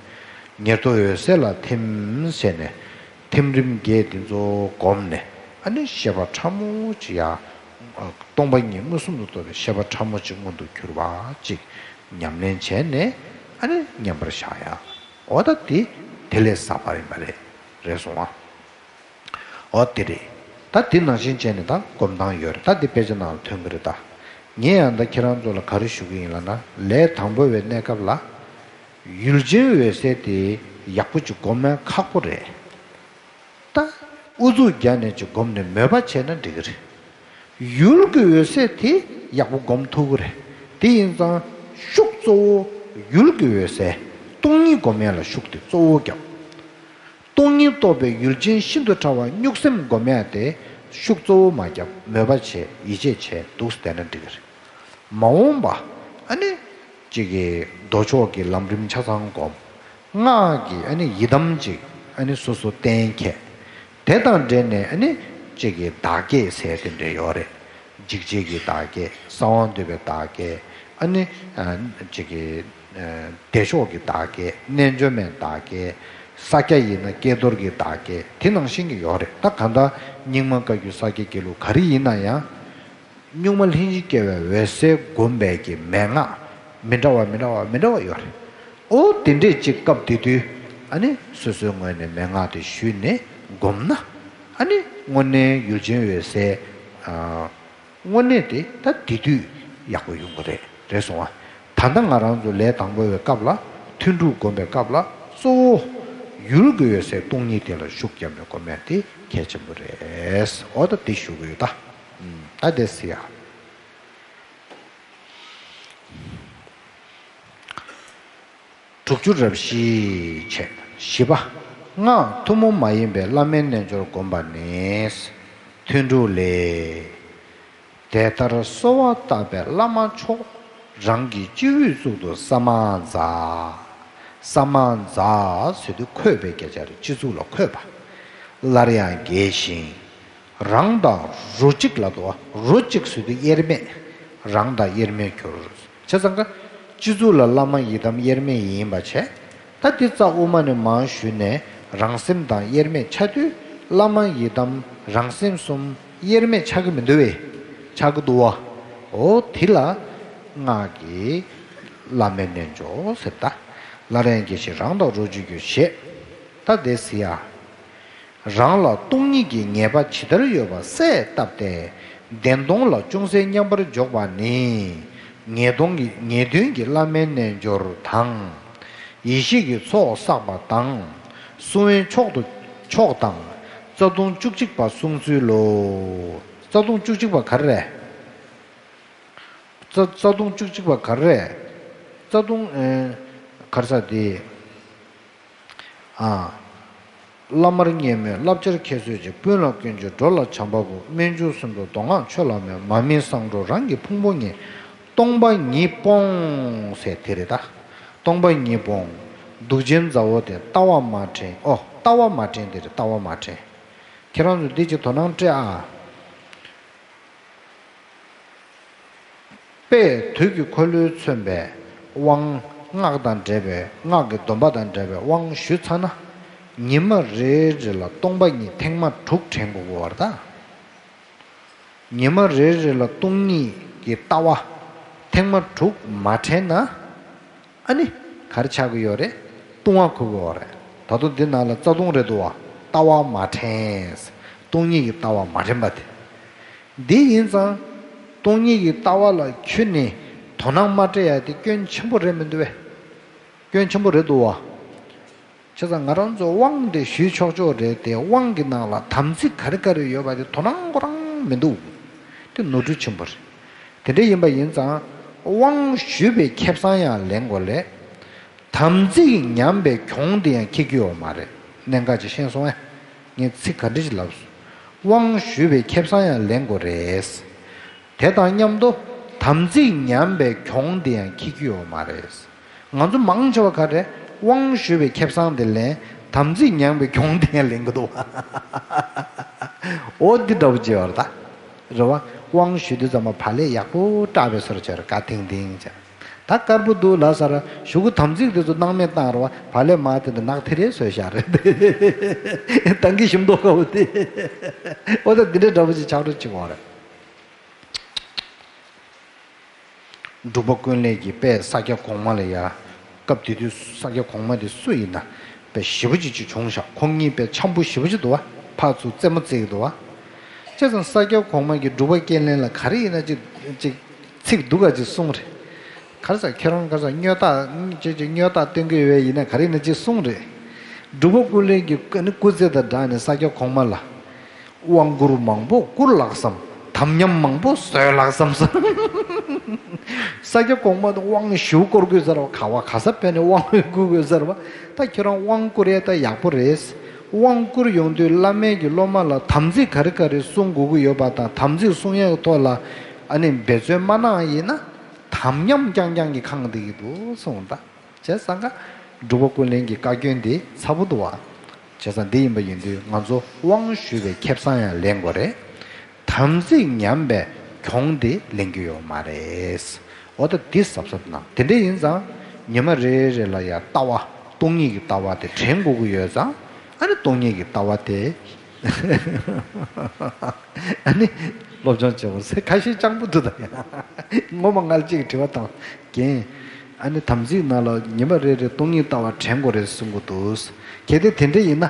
ཉེར་ཐོབ་འོད་གསལ་ལ་ཐིམ་བྱས་ནས། ཐིམ་རིམ་བརྒྱད་འདི་ཚོ་བསྒོམས་ནས། ཨ་ནི་ཤེས་པ་ཕྲ་མོ་ཅིག་ཡང་། སྟོང་པ་ཉིད་མངོན་སུམ་དུ་རྟོགས་པའི་ཤེས་པ་ཕྲ་མོ་ཅིག་མངོན་དུ་གྱུར་པ་ཅིག་ཉམས་ལེན་བྱས་ནས། ཨ་ནི་མཉམ་པར་བཞག་ཡ། འོ་ད་དེ་དེ་ལས་ཟབ་པ་ཡིན་པ་རེད། རེད་སོང་ཨ། འོ་དེ་རེད། ད་དེ་ནང་བཞིན་བྱས་ནས་ད་སྒོམ་སྟངས་ཡོད་རེད། ད་དེ་དཔེ་ཆ་ནང་ལ་ཐོན་གྱི་རེད་ད། ངས་ཡང་ད་ཁྱེད་རང་ཚོ་ལ་ག་རེ་ཞུ་གི་ཡིན་ལབ་ན། ལས་དང་པོ་བའི་གནས་སྐབས་ལ། ཡུལ་ཅན་འོད་གསལ་དེ་ཡག་པོ་ཅིག་སྒོམ་ཡ་ཁག་པོ་རེད། ད་ཨུ་ཚུགས་རྒྱག་ནས་ཅིག་སྒོམ་ནས་མོས་པ་བྱས་ན་འགྲིག་གི་རེད། ཡུལ་གྱི་འོད་གསལ་དེ་ཡག་པོ་སྒོམ་ཐུབ་ཀྱི་རེད། དེ་ཡིན་ཙང་ཤུགས་གཙོ་བོ་ཡུལ་གྱི་འོད་གསལ་སྟོང་ཉིད་སྒོམ་ཡ་ལ་ཤུགས་དེ་གཙོ་བོ་བརྒྱབ། སྟོང་ཉིད་རྟོགས་པའི་ཡུལ་ཅན་ཤིན་ཏུ་ཕྲ་བ་གཉུག་སེམས་སྒོམ་ཡ་དེ་ཤུགས་གཙོ་བོ་མ་བརྒྱབ། མོས་པ་བྱས། ཡིད་ཆེས་བྱས་འདུག་བསྡད་ན་འགྲིག་གི་རེད། མ་འོངས་པ་ཨ་ནི་གཅིག་གི་མདོ་ཕྱོགས་ཀྱི་ལམ་རིམ་ཆ་ཚང་སྒོམ། སྔགས་ཀྱི་ཨ་ནི་ཡི་དམ་ཅིག་ཨ་ནི་སོ་སོ་གཏན་འཁེལ། དེ་དང་འབྲེལ་ནས་ཨ་ནི་གཅིག་གི་བདག་བསྐྱེད་ཟེར་དེ་འདྲ་ཡོད་རེད། འཇིགས་བྱེད་ཀྱི་བདག་བསྐྱེད། གསང་བ་འདུས་པའི་བདག་བསྐྱེད། ཨ་ནི་ཨ་གཅིག་གི་ཨ་བདེ་མཆོག་གི་བདག་བསྐྱེད། རྣལ་འབྱོར་མའི་བདག་བསྐྱེད། ས་སྐྱ་ཡིན་ན་ཀྱེ་རྡོར་གྱི་བདག་བསྐྱེད། དེ་ནང་བཞིན་གྱི་ཡོད་རེད། ད་གང་ལྟར་རྙིང་མ་བཀའ་བརྒྱུད་ས་སྐྱ་དགེ་ལུགས་ག་རེ་ཡིན་ན་ཡང་། གཉུག་མ་ལྷན་ཅིག་སྐྱེས་པའི་འོད་གསལ་བསྒོམ་པའི་གི་མན་ངག་མི་འདྲ་བ་མི་འདྲ་བ་མི་འདྲ་བ་ཡོད་རེད། ཨོ་དེ་འདྲས་ཅིག་སྐབས་དེ་དུས་ཨ་ནི་སོ་སོའི་ངོས་ནས་མན་ངག་དེ་ཞུས་ནས་བསྒོམས་ན། ཨ་ནི་དངོས་གནས་ཡུལ་ཅན་འོད་གསལ། ཨ་དངོས་གནས་དེ་ད་དེ་དུས་ཡག་པོ་ཡོང་གི་རེད། རེད་སོང་ཨ། ད་ལྟ་ང་རང་ཚོ་ལས་དང་པོ་བའི་སྐབས་ལ། ཐུན་དྲུག་བསྒོམ་པའི་སྐབས་ལ་གཙོ་བོ་ཡུལ་གྱི་འོད་གསལ་སྟོང་ཉིད་དེ་ལ་ཤུགས་བརྒྱབ་ནས་བསྒོམ་ཡ་དེ་གལ་ཆེན་པོ་རེད། ཨོ་ད་དེ་ཞུ་གི་ཡོད་ད། ད་དེ་སི་ཡ། དྲུག་ཅུ་རེ་བཞི་བྱས། བཞི་པ། སྔགས་ཐུན་མོང་མ་ཡིན་པའི་བླ་མའི་རྣལ་འབྱོར་བསྒོམ་པ་ནི། ཐུན་དྲུག་ལས། དེ་ལྟར་གསོལ་བ་བཏབ་པའི་བླ་མ་མཆོག་རང་གི་སྤྱི་བོའི་གཙུག་ཏུ་ས་མ་ཛཿ། ས་མ་ཛཿ་ཟེར་དུས་འཁོད་པའི་སྐད་ཆ་རེད། སྤྱི་གཙུག་ལ་འཁོད་པ། སླར་ཡང་དགྱེས་ཤིང་། རང་དང་རོ་གཅིག་ལ་དོ། རོ་གཅིག་ཟེར་དུས་དབྱེར་མེད། རང་དང་དབྱེར་མེད་གྱུར། བྱས་ཙང་ཀ། སྤྱི་གཙུག་ལ་བླ་མ་ཡི་དམ་དབྱེར་མེད་ཡིན་པ་བྱས། ད་འདི་རྩ་དབུ་མ་ནས་མར་ཞུས་ནས་རང་སེམས་དང་དབྱེར་མེད་ཆགས་དུས། བླ་མ་ཡི་དམ་རང་སེམས་གསུམ་དབྱེར་མེད་ཆགས་ཀྱི་མི་འདུག་བས། ཆགས་ཀྱི་འདུག་བ། འོ་དེ་ལ་སྔགས་ཀྱི་བླ་མའི་རྣལ་འབྱོར་ཟེར། ད་སླར་ཡང་དགྱེས་ཤིང་རང་དང་རོ་གཅིག་གྱུར་ཞེས། ད་དེ་སི་ཡ། རང་ལ་སྟོང་ཉིད་ཀྱི་ངེས་པ་ཇི་ལྟར་ཡོད་པ་གསལ་བཏབ་སྟེ། བདེན་སྟོང་ལ་ཅུང་ཟད་མཉམ་པར་འཇོག་པ་ནི། ངེས་སྟོང་གི་ངེས་དོན་གྱི་བླ་མའི་རྣལ་འབྱོར་དང་། ཡེ་ཤེས་ཀྱི་ཚོགས་བསགས་པ་དང་། གསུང་བའི་མཆོག་ཏུ་མཆོག་དང་། རྩ་ལྟུང་བཅུ་གཅིག་པ་གསུངས་ཚུལ་ལོ། རྩ་ལྟུང་བཅུ་གཅིག་པ་ག་རེ་རེད། རྩ་རྩ་ལྟུང་བཅུ་གཅིག་པ་ག་རེ་རེད། རྩ་ལྟུང་། ཨེ། གར་ས་དེ། ཨ། བླ་མར་བརྙས་སྨོད་བསླབ་བྱར་ཁྱད་གསོད་ཅིང་། སྤུན་ལ་སྐྱོན་བརྗོད་འགྲོ་ལ་བྱམས་པ་པོ། སྨན་ཆུང་སུམ་འགྲོ་མདོ་སྔགས་ཆོས་ལ་སྨོད། མ་སྨིན་གསང་གྲོགས་རང་གི་ཕུང་པོ་ཉིད། སྟོང་པ་ཉིད་སྤོང་ཟེར་དེ་རེད་ད། སྟོང་པ་ཉིད་སྤོང་། གདུག་ཅན་མཛའ་བོ་དེ། ལྟ་བ་མ་དྲན། ཨོ། ལྟ་བ་མ་དྲན་དེ་རེད། ལྟ་བ་མ་དྲན། ཁྱེད་རང་ཚོ་འདི་ཅིག་དོ་སྣང་སྤྲད་ཨ། དཔེ་དུས་ཀྱི་འཁོར་ལོས་མཚོན་པའི་དབང་། སྔགས་དང་འབྲེལ་བའི། སྔགས་ཀྱི་སྡོམ་པ་དང་འབྲེལ་བའི་དབང་ཞུས་ཚར་ན། ཉི་མ་རེ་རེ་ལ་སྟོང་པ་ཉིད་ཐེངས་མ་དྲུག་དྲན་དགོས་ཀྱི་ཡོད་རེད་ད། ཉི་མ་རེ་རེ་ལ་སྟོང་ཉིད་ཀྱི་ལྟ་བ་ཐེངས་མ་དྲུག་མ་དྲན་ན། ཨ་ནི་ག་རེ་ཆགས་ཀྱི་ཡོད་རེད། ལྟུང་བ་འཁུར་གྱི་ཡོད་རེད། ད་དུང་འདི་ནང་ལ་རྩ་ལྟུང་རེད་འདུག་བ། ལྟ་བ་མ་དྲན། སྟོང་ཉིད་ཀྱི་ལྟ་བ་མ་དྲན་པ་དེ། འདི་ཡིན་ཙང་། སྟོང་ཉིད་ཀྱི་ལྟ་བ་ལ་ཁྱོན་ནས་དོ་སྣང་མ་སྤྲད་ཡ་དེ་སྐྱོན་ཆེན་པོ་རེད་མི་འདུག་བས། སྐྱོན་ཆེན་པོ་རེད་འདུག་བ། བྱས་ཙང་ང་རང་ཚོ་དབང་དེ་ཞུས་ཆོག་ཆོག་རེད་དེ། དབང་གི་ནང་ལ་དམ་ཚིག་ག་རེ་ག་རེ་ཡོད་པ་དེ་དོ་སྣང་ཁོ་རང་མི་འདུག། དེ་ནོར་འཁྲུལ་ཆེན་པོ་རེད། དེ་འདྲ་ཡིན་པ་ཡིན་ཙང་། དབང་ཞུས་པའི་ཁེ་བཟང་ཡང་ལེན་དགོས་ལས། དམ་ཚིག་ཉམས་པའི་གྱོང་དེ་ཡང་འཁྱེར་རྒྱུ་ཡོད་མ་རེད། གནད་འགག་ཅིག་ཤེས་སོང་ཨེ། ངས་ཚིག་ག་འདྲ་ཞིག་ལབ་སོང་། དབང་ཞུས་པའི་ཁེ་བཟང་ཡང་ལེན་དགོས་རེད། དེ་དང་མཉམ་དུ་དམ་ཚིག་ཉམས་པའི་གྱོང་དེ་ཡང་འཁྱེར་རྒྱུ་ཡོད་མ་རེད། ང་ཚོ་མང་ཆེ་བ་ག་རེ། དབང་ཞུས་པའི་ཁེ་བཟང་དེ་ལེན། དམ་ཚིག་ཉམས་པའི་གྱོང་དེ་ཡང་ལེན་གི་འདུག། འོ་འདི་འདྲ་པོ་ཅིག་ཡོད་རེད་ད། རེད་བ། དབང་ཞུ་དུས་ཙམ་པ་བག་ལེབ་ཡག་པོ་བཀྲག་པའི་བཟོ་འདྲ་བྱས་རེད། དཀར་ཐིང་ཐིང་བྱས། ད་དཀར་པོ་འདུག་ལབ་ས་ར་གཞུག་གུ་དམ་ཚིག་དེ་ཚོ་སྣང་མེད་བཏང་རེད་བ། བག་ལེབ་མར་དེ་འདྲ་ནག་ཐིང་རེ་བཟོས་བཞག་རེད། ད་གིན་ཞིམ་མདོག་ཁ་པོ་དེ། འོ་ད་འདི་འདྲ་འདྲ་པོ་ཅིག་ཆགས་འགྲོ་ཅིག་འོང་རེད། འབྲུག་པ་ཀུན་ལེགས་ཀྱི་དཔེ་ས་སྐྱ་གོང་མ་ལ་ཡ། སྐབས་དེ་དུས་ས་སྐྱ་གོང་མ་དེ་སུ་ཡིན་ན། དཔེ་ཞེ་པོ་ཅིག་ཅིག་བྱུང་ཤག། ཁོང་གཉིས་དཔེ་འཆམ་པོ་ཞེ་པོ་ཅིག་འདུག་བ། ཕར་ཚུར་རྩེད་མོ་རྩེ་གི་འདུག་བ། བྱས་ཙང་ས་སྐྱ་གོང་མ་གིས་འབྲུག་པ་ཀུན་ལེགས་ལ་ག་རེ་ཡིན་ན་ཅིག་ཅིག་ཚིག་སྡུག་ག་ཅིག་གསུངས་རེད། ག་རེ་ཟེར། ཁྱེད་རང་ག་རེ་ཟེར། སྨྱོ་རྟགས་ཅིག་ཅིག་སྨྱོ་རྟགས་སྟོན་གི་ཡོད་པས་ཡིན་ན་ག་རེ་ཡིན་ན་ཅིག་གསུངས་རེད། འབྲུག་པ་ཀུན་ལེགས་ཀྱིས་ཨ་ནི་སྐུ་རྩེད་དང་སྦྲགས་ནས་ས་སྐྱ་གོང་མ་ལ། དབང་བསྐུར་མང་པོ་བསྐུར་ལགས་སམ། དམ་ཉམས་མང་པོ་བཟོས་ལགས་སམ་ཟེར། ས་སྐྱ་གོང་མ་དང་དབང་ཞུ་བསྐུར་དགོས་ཟེར་བ། ག་བ་ག་ས་བས་ནས་དབང་བསྐུར་དགོས་ཟེར་བ། ད་ཁྱེད་རང་དབང་བསྐུར་ཡས་ད་ཡག་པོ་རེད། དབང་བསྐུར་ཡོང་དུས་བླ་མས་ཀྱི་སློབ་མ་ལ་དམ་ཚིག་ག་རེ་ག་རེ་སྲུང་དགོས་ཀྱི་ཡོད་པ་དང་། དམ་ཚིག་སྲུང་ཡས་ཀྱི་ཐོག་ལ་ཨ་ནི་འབད་བརྩོན་མ་གནང་ཡིན་ན། དམ་ཉམས་རྐྱང་རྐྱང་གིས་ཁེངས་བསྡད་ཀྱི་འདུག་གསུངས་ད། བྱས་ཙང་ཀ། འབྲུག་པ་ཀུན་ལེགས་ཀྱི་བཀའ་བཀྱོན་འདི་ཚ་པོ་འདུག་བ། བྱས་ཙང་འདི་ཡིན་པ་ཡིན་དུས་ང་ཚོ་དབང་ཞུས་པའི་ཁེ་བཟང་ཡང་ལེན་དགོས་རེད། དམ་ཚིག་ཉམས་པའི་གྱོང་འདི་ལེན་རྒྱུ་ཡོད་མ་རེད། འོ་ད་འདི་གཟབ་གཟབ་གནང་། དེ་འདྲ་ཡིན་ཙང་ཉི་མ་རེ་རེ་ལ་ཡང་ལྟ་བ། སྟོང་ཉིད་ཀྱི་ལྟ་བ་དེ་དྲན་དགོས་ཀྱི་ཡོད་ཙང་། ཨ་ནི་སྟོང་ཉིད་ཀྱི་ལྟ་བ་དེ། ཨ་ནི། སློབ་སྦྱོང་བྱེད་པ་ཚེ་ཁ་ཤས་སྤྱང་པོ་འདུག་ད། ངོ་མ་ང་ལ་གཅིག་གིས་དྲི་བ་བཏང་། རྒན། ཨ་ནི་དམ་ཚིག་ནང་ལ་ཉི་མ་རེ་རེ་སྟོང་ཉིད་ལྟ་བ་དྲན་དགོས་རེད་གསུང་གི་འདུག། གལ་ཏེ་དེ་འདྲ་ཡིན་ན།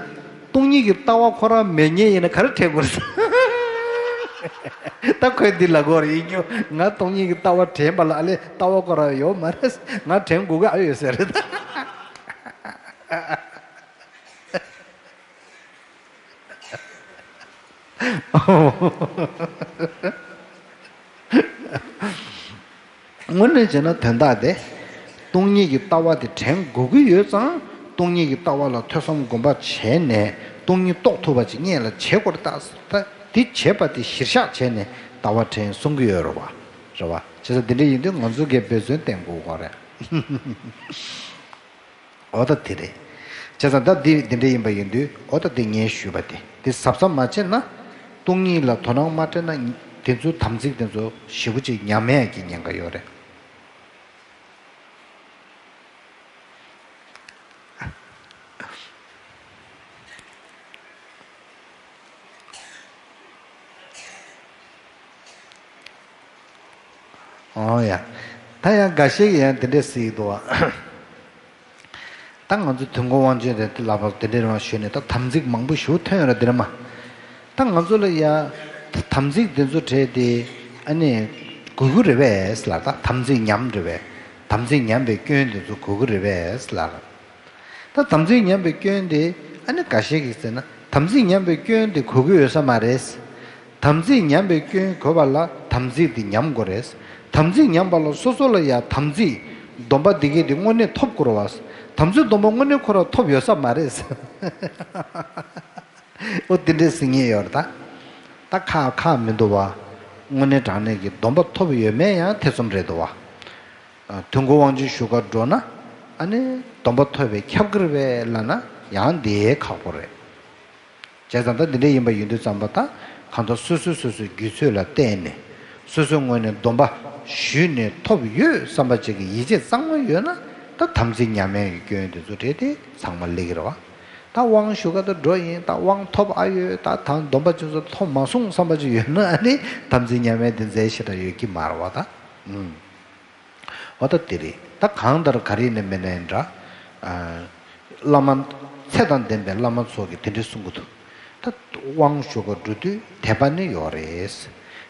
སྟོང་ཉིད་ཀྱི་ལྟ་བ་ཁོ་རང་མེད་མཁན་ཡིན་ན་ག་རེ་དྲན་དགོས་རེད། ད་ཁོས་འདི་ལབ་དགོས་རེད་ཡིན་རྒྱུ། ང་སྟོང་ཉིད་ཀྱི་ལྟ་བ་དྲན་པ་ལ་ཨ་ལེ་ལྟ་བ་ཁོ་རང་ཡོད་མ་རེད། ང་དྲན་དགོས་ཀྱི་ཨ་ཡོད་ཟེར་རེད་ད། དངོས་གནས་བྱས་ན་དོན་དག་དེ། སྟོང་ཉིད་ཀྱི་ལྟ་བ་དེ་དྲན་དགོས་ཀྱི་ཡོད་ཙང་། སྟོང་ཉིད་ཀྱི་ལྟ་བ་ལ་ཐོས་བསམ་སྒོམ་པ་བྱས་ནས་སྟོང་ཉིད་རྟོགས་ཐུབ་པ་ཅིག་སྔོན་ལ་བྱེད་དགོས་རེད་ད། ད་དེ་བྱེད་པ་དེ་གཞིར་བཞག་བྱས་ནས་ལྟ་བ་དྲན་གསུང་གི་ཡོད་རེད་བ། རེད་བ། བྱས་ཙང་དེ་འདྲ་ཡིན་དུས་ང་ཚོ་གིས་འབད་བརྩོན་བསྟེན་དགོས་ཀྱི་རེད། འོ་ད་དེ་རེད། བྱས་ཙང་ད་འདི་འདི་འདྲ་ཡིན་པ་ཡིན་དུས། འོ་ད་འདི་ངས་ཞུས་པ་དེ་འདི་གཟབ་གཟབ་མ་བྱས་ན། སྟོང་ཉིད་ལ་དོ་སྣང་མ་སྤྲད་ན། དེ་ཚོའི་དམ་ཚིག་དེ་ཚོ་ཞེ་པོ་ཅིག་ཉམས་ཡག་གི་ཉེན་ཁ་ཡོད་རེད། ཨོ་ཡ། ད་ཡང་འགའ་ཤས་ཀྱིས་ཡང་དེ་འདྲས་ཟེར་གྱི་འདུག་བ། ད་ང་ཚོ་དུས་འཁོར་དབང་ཆེན་དེ་ལ་བབ་དེ་འདྲའི་རང་ཞུས་ནས། ད་དམ་ཚིག་མང་པོ་ཞིག་ཐོན་ཡོད་ར་དེ་ར་མ། ད་ང་ཚོ་ལ་ཡ། དམ་ཚིག་དེ་ཚོ་བྲལ་ཏེ། ཨ་ནི། དགོས་ཀྱི་རེད་པས་ལ། ད་དམ་ཚིག་ཉམས་རེད་པས། དམ་ཚིག་ཉམས་པའི་སྐྱོན་དེ་ཚོ་དགོས་ཀྱི་རེད་པས་ལ། ད་དམ་ཚིག་ཉམས་པའི་སྐྱོན་དེ། ཨ་ནི་འགའ་ཤས་ཀྱིས་ཟེར་ན། དམ་ཚིག་ཉམས་པའི་སྐྱོན་དེ་དགོས་ཀྱི་ཡོད་ས་མ་རེད། དམ་ཚིག་ཉམས་པའི་སྐྱོན་དགོས་པ་ལ་དམ་ཚིག་དེ་ཉམས་དགོས་རེད། དམ་ཚིག་ཉམས་པ་ལ་སོ་སོ་ལ་ཡ་དམ་ཚིག་ སྡོམ་པ་འདི་གས་དེ་དངོས་གནས་ཐོབ་དགོས་རེད་བ། དམ་ཚིག་སྡོམ་པ་དངོས་གནས་ཁོ་རང་ཐོབ་ཡོད་ས་མ་རེད། ཨོ་དེ་འདྲས་ཟེར་མཁན་ཡོད་རེད་ད། ད་ཁག་ཁག་མི་འདུག་བ། དངོས་གནས་དྲང་གནས་ཀྱི་སྡོམ་པ་ཐོབ་ཡོད་མེད་ཡང་ཐེ་ཚོམ་རེད་འདུག་བ། དུས་འཁོར་དབང་ཆེན་ཞུ་གར་འགྲོ་ན་ཨ་ནི་སྡོམ་པ་ཐོབ་པའི་ཁྱབ་ཀྱི་རེད་པས་ལབ་ན་ཡང་དེ་ཁག་པོ་རེད། བྱས་ཙང་ད་འདི་འདྲ་ཡིན་པ་ཡིན་དུས་ཙམ་པ་ད་གང་ལྟར་སོ་སོས་སོ་སོའི་རྒྱུད་ཚོད་ལ་བརྟེན་ནས་སོ་སོའི་ངོས་ནས་སྡོམ་པ་ཞུས་ནས་ཐོབ་ཡོད་བསམ་པ་ཅིག་གི་ཡིད་ཆེས་གཙང་མ་ཡོད་ན་ད་དམ་ཚིག་ཉམས་ཡང་གི་སྐྱོན་དེ་ཚོ་བྲལ་ཏེ་ཚང་མ་ལེགས་ཀྱི་རེད་བ། ད་དབང་ཞུ་ག་ད་འགྲོ་ཡིན། ད་དབང་ཐོབ་ཨ་ཡོད། ད་ད་སྡོམ་པ་ཅུང་ཙམ་ཐོབ་མ་སོང་བསམ་པ་ཅིག་ཡོད་ན་ཨ་ནི་དམ་ཚིག་ཉམས་ཡང་དེ་མཛད་ཞེ་དྲག་ཡོད་ཀྱི་མ་རེད་བ་ད། ཨུམ། འོ་ད་དེ་རེད། ད་གང་ལྟར་ག་རེ་ཡིན་ནའི་མིན་ནའི་འདྲ། ཨ། བླ་མ། ཚེ་དང་ལྡན་པའི་བླ་མ་ཚོ་གིས་དེ་འདྲ་གསུང་གི་འདུག་ད་དབང་ཞུ་གར་འགྲོ་དུས་དད་པ་ནི་ཡོད་རེད།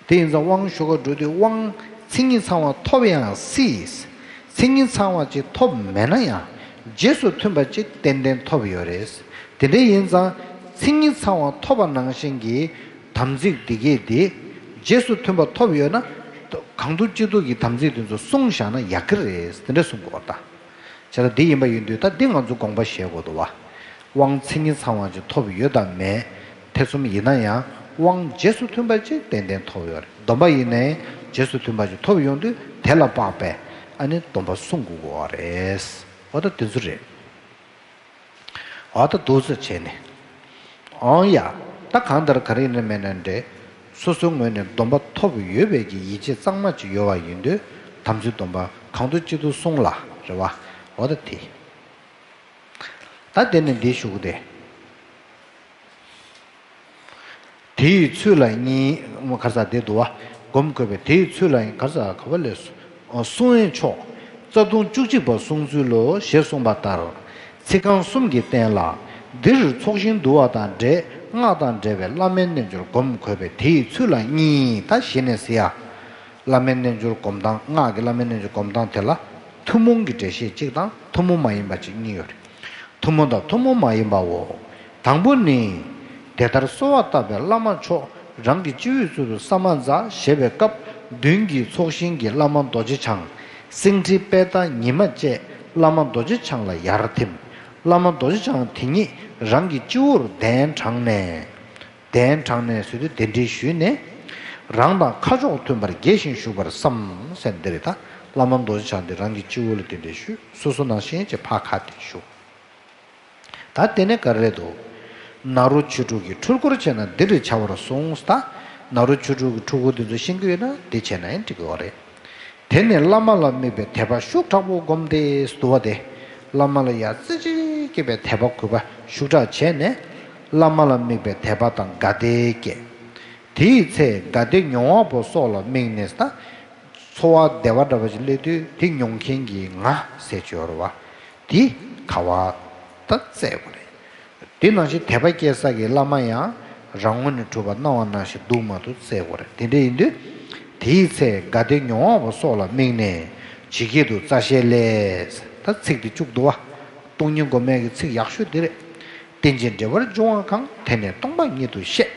དེ་ཡིན་ཙང་དབང་ཞུ་གར་འགྲོ་དུས་དབང་མཚན་ཉིད་ཚང་བ་ཐོབ་ཡང་སྲིད། མཚན་ཉིད་ཚང་བ་ཅིག་ཐོབ་མེད་ན་ཡང་རྗེས་སུ་མཐུན་པ་ཅིག་ཏན་ཏན་ཐོབ་ཡོད་རེད། དེ་འདྲ་ཡིན་ཙང་མཚན་ཉིད་ཚང་བ་ཐོབ་པ་ནང་བཞིན་གྱི་དམ་ཚིག་འདི་གས་དེ་རྗེས་སུ་མཐུན་པ་ཐོབ་ཡོད་ན། གང་ཐུབ་ཅི་ཐུབ་ཀྱིས་དམ་ཚིག་དེ་ཚོ་བསྲུང་བཞག་ན་ཡག་གི་རེད། དེ་འདྲ་གསུང་དགོས་པ་ད། བྱས་ཙང་འདི་ཡིན་པ་ཡིན་དུས་ད་འདི་ང་ཚོ་དགོངས་པ་བཞེས་དགོས་འདུག་བ། དབང་མཚན་ཉིད་ཚང་བ་ཅིག་ཐོབ་ཡོད་དམ་མེད་ཐེ་ཚོམ་ཡིན་ན་ཡང་དབང་རྗེས་སུ་མཐུན་པ་ཅིག་ཏན་ཏན་ཐོབ་ཡོད་རེད། སྡོམ་པ་ཡིན་ནའི་རྗེས་སུ་མཐུན་པ་ཅིག་ཐོབ་ཡོང་དུས་དེ་ལ་དཔག་པའི་ཨ་ནི་སྡོམ་པ་བསྲུང་དགོས་ཀྱི་ཡོད་རེད། འོ་ད་དེ་ཚོ་རེད། འོ་ད་འདུག་སེ་བྱས་ནས། འོང་ཡ། ད་གང་ལྟར་ག་རེ་ཡིན་ན་མིན་ན་འདྲ། སོ་སོའི་ངོས་ནས་སྡོམ་པ་ཐོབ་ཡོད་པའི་གི་ཡིད་ཆེས་གཙང་མ་ཅིག་ཡོད་པ་ཡིན་དུས་དམ་ཚིག་སྡོམ་པ་གང་ཐུབ་ཅི་ཐུབ་བསྲུང་ལ་རེད་བ། འོ་ད་དེ། ད་དེ་ནས་འདི་ཞུ་གི་དེ། དེ་ཡི་ཚུལ་ལ་གཉིས། ཁར་ས་དེ་འདུག་བ། སྒོམ་དགོས་པས་དེ་ཡི་ཚུལ་ལ་གཉིས། ཁར་ས་ག་བ་ལས་སོ། སྲུང་བའི་མཆོག་རྩ་ལྟུང་བཅུ་གཅིག་པ་བསྲུང་ཚུལ་ལོ་ཞེས་གསུངས་པ་ལྟར། ཚིག་རྐང་གསུམ་གྱིས་བསྟན་ལ། འདིར་ཚོགས་ཞིང་བསྡུ་བ་དང་འབྲེལ་སྔགས་དང་འབྲེལ་བའི་བླ་མའི་རྣལ་འབྱོར་སྒོམ་དགོས་པས་དེ་ཡི་ཚུལ་ལ་གཉིས། ད་གཞི་ནས་ཟེར་ཡ། བླ་མའི་རྣལ་འབྱོར་སྒོམ་སྟངས། སྔགས་ཀྱི་བླ་མའི་རྣལ་འབྱོར་སྒོམ་སྟངས་དེ་ལ་ཐུན་མོང་གི་འགྲེལ་བཤད་གཅིག་དང་ཐུན་མོང་མ་ཡིན་པ་གཅིག་གཉིས་ཡོད་རེད། ཐུན་མོང་དང་ཐུན་མོང་མ་ཡིན་པའོ། དང་པོ་ནི། དེ་ལྟར་གསོལ་བ་བཏབ་པའི་བླ་མ་མཆོག་རང་གི་སྤྱི་བོའི་ཚུལ་དུ་ས་མ་ཛཿ་ཞེས་པའི་སྐབས་མདུན་གྱི་ཚོགས་ཞིང་གི་བླ་མ་རྡོ་རྗེ་འཆང་། སེང་ཁྲི་པད་ཟླ་ཉི་མ་བཅས་བླ་མ་རྡོ་རྗེ་འཆང་ལ་ཡར་ཐིམ། བླ་མ་རྡོ་རྗེ་འཆང་དེ་ཉིད་རང་གི་སྤྱི་བོར་གདན་དྲངས་ནས། གདན་དྲངས་ནས་ཟེར་དུས་གདན་འདྲེན་ཞུས་ནས། རང་དང་ཁ་ཕྱོགས་མཐུན་པར་དགྱེས་ཤིང་བཞུགས་པར་བསམ་ཟེར་འདི་རེད་ད། བླ་མ་རྡོ་རྗེ་འཆང་དེ་རང་གི་སྤྱི་བོ་ལ་གདན་འདྲེན་ཞུས། སོ་སོ་ནང་བཞིན་གྱི་ཕར་ཁ་གདན་ཞུ། ད་དེ་ནས་ག་རེ་འདུག་ནཱ་རོ་ཆོས་དྲུག་གི་འཁྲུལ་འཁོར་བྱས་ན་འདི་རེ་བྱ་བར་གསུངས་ད། ནཱ་རོ་ཆོས་དྲུག་གི་འཁྲུལ་འཁོར་འདི་ཚོ་ཤེས་ཀྱི་ཡོད་ན་འདི་བྱས་ན་ཡང་འགྲིག་གི་ཡོད་རེད། དེ་ནས་བླ་མ་ལ་དམིགས་པའི་དད་པ་ཤུགས་དྲག་པོ་བསྒོམས་ཏེ་འདུག་པ་དེ། བླ་མ་ལ་ཡ་རྩེ་གཅིག་སྐྱེས་པའི་དད་པ་གུས་པ་ཤུགས་དྲག་བྱས་ནས། བླ་མ་ལ་དམིགས་པའི་དད་པ་དང་དགའ་བདེ་སྐྱེས། དེའི་ཚེ་དགའ་བདེ་མྱོང་བ་པོ་སོགས་ལ་དམིགས་ནས་ད། འཚོ་བ་བདེ་བ་འདྲ་བ་ཞིག་སླེབས་དུས་དེ་མྱོང་མཁན་གྱི་ང་ཟེར་གྱི་ཡོད་རེད་བ། དེ་ག་བ་ད་བཙལ་དགོས་རེད། དེ་ནང་བཞིན་དད་པ་སྐྱེ་ས་གི་བླ་མ་ཡང་རང་ངོས་ནས་གྲུབ་པ་སྣང་བ་ནང་བཞིན་འདུག་མ་འདུག་བཙལ་དགོས་རེད། དེ་འདྲ་ཡིན་དུས། དེའི་ཚེ་དགའ་བདེ་མྱོང་བ་པོ་སོགས་ལ་དམིགས་ནས་ཇི་སྐད་དུ་རྩ་ཤེ་ལས། ད་ཚིག་འདི་བཅུག་འདུག་བ། སྟོང་ཉིད་སྒོམ་མེད་ཀྱི་ཚིག་ཡག་ཤོས་འདི་རེད། རྟེན་ཅིང་འབྲེལ་བར་འབྱུང་བ་གང་། དེ་ནི་སྟོང་པ་ཉིད་དུ་ཤེས།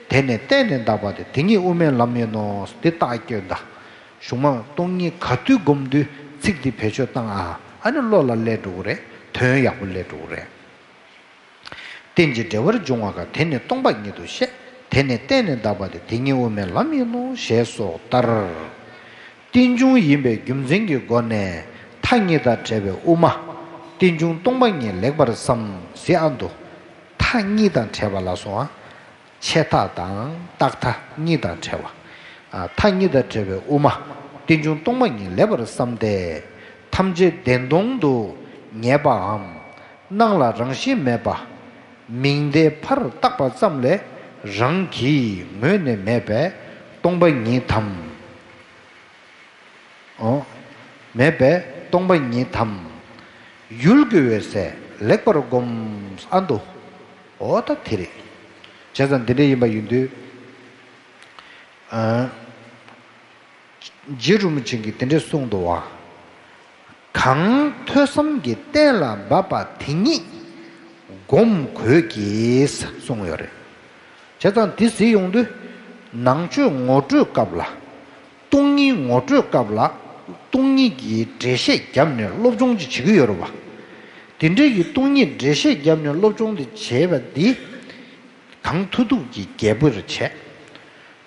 དེ་ནི་བརྟེན་ནས་འདག་པ་སྟེ། དེ་ཉིད་དབུ་མའི་ལམ་ཡིན་ནོ། འདི་རྟགས་སྐྱོན་ད། གཞུང་མ་སྟོང་ཉིད་ག་དུས་སྒོམ་དུས་ཚིག་འདི་བེད་སྤྱོད་བཏང་ཨ། ཨ་ནི་བློ་ལ་སླེབས་འགྲོ་གི་རེད། དོན་ཡག་པོ་སླེབས་འགྲོ་གི་རེད། རྟེན་ཅིང་འབྲེལ་བར་འབྱུང་བ་གང་། དེ་ནི་སྟོང་པ་ཉིད་དུ་ཤེས། དེ་ནི་བརྟེན་ནས་འདག་པ་སྟེ། དེ་ཉིད་དབུ་མའི་ལམ་ཡིན་ནོ། ཞེས་སོགས་ལྟར། རྟེན་འབྱུང་ཡིན་པའི་རྒྱུ་མཚན་གྱི་སྒོ་ནས་མཐའ་གཉིས་དང་བྲལ་བའི་དབུ་མ། རྟེན་འབྱུང་སྟོང་པ་ཉིད་ལེགས་པར་བསམ། ཟེར་ཨ་འདུག་མཐའ་གཉིས་དང་བྲལ་བ་ལ་སོང་ཨ། ཆད་མཐའ་དང་རྟག་མཐའ་གཉིས་དང་བྲལ་བ། ཨ། མཐའ་གཉིས་དང་བྲལ་བའི་དབུ་མ། རྟེན་འབྱུང་སྟོང་པ་ཉིད་ལེགས་པར་བསམ་སྟེ། ཐམས་ཅད་བདེན་སྟོང་དུ་ངེས་པའམ། སྣང་ལ་རང་བཞིན་མེད་པ། མིང་བརྡའི་ཕར་བཏགས་པ་ཙམ་ལས་རང་གི་ངོས་ནས་མེད་པས་སྟོང་པ་ཉིད་དམ། ཨོ། མེད་པས་སྟོང་པ་ཉིད་དམ། ཡུལ་དགེ་བའི་སྲས་ལེགས་པར་བསྒོམ། ཨ་འདུག་ཨོ་ད་དེ་རེད། བྱས་ཙང་འདི་འདྲ་ཡིན་པ་ཡིན་དུས། ཨ། རྗེ་རིན་པོ་ཆེ་གིས་དེ་འདྲ་གསུངས་འདུག་བ། གང་ཐོས་བསམ་གྱི་གཏན་ལ་འབབ་པ་དེ་ཉིད་སྒོམ་དགོས་ཀྱི་གསུངས་ཡོད་རེད། བྱས་ཙང་དེ་ཟེར་ཡོང་དུས། ནང་ཆོས་ངོ་སྤྲོད་སྐབས་ལ། སྟོང་ཉིད་ངོ་སྤྲོད་སྐབས་ལ། སྟོང་ཉིད་ཀྱི་འགྲེལ་བཤད་བརྒྱབ་ནས་སློབ་སྦྱོང་ཅིག་བྱེད་ཀྱི་ཡོད་རེད་བ། དེ་འདྲའི་གི་སྟོང་ཉིད་འགྲེལ་བཤད་བརྒྱབ་ནས་སློབ་སྦྱོང་དེ་བྱས་པ་འདི། གང་ཐུབ་ཐུབ་ཀྱིས་རྒྱས་པོ་རེ་བྱས།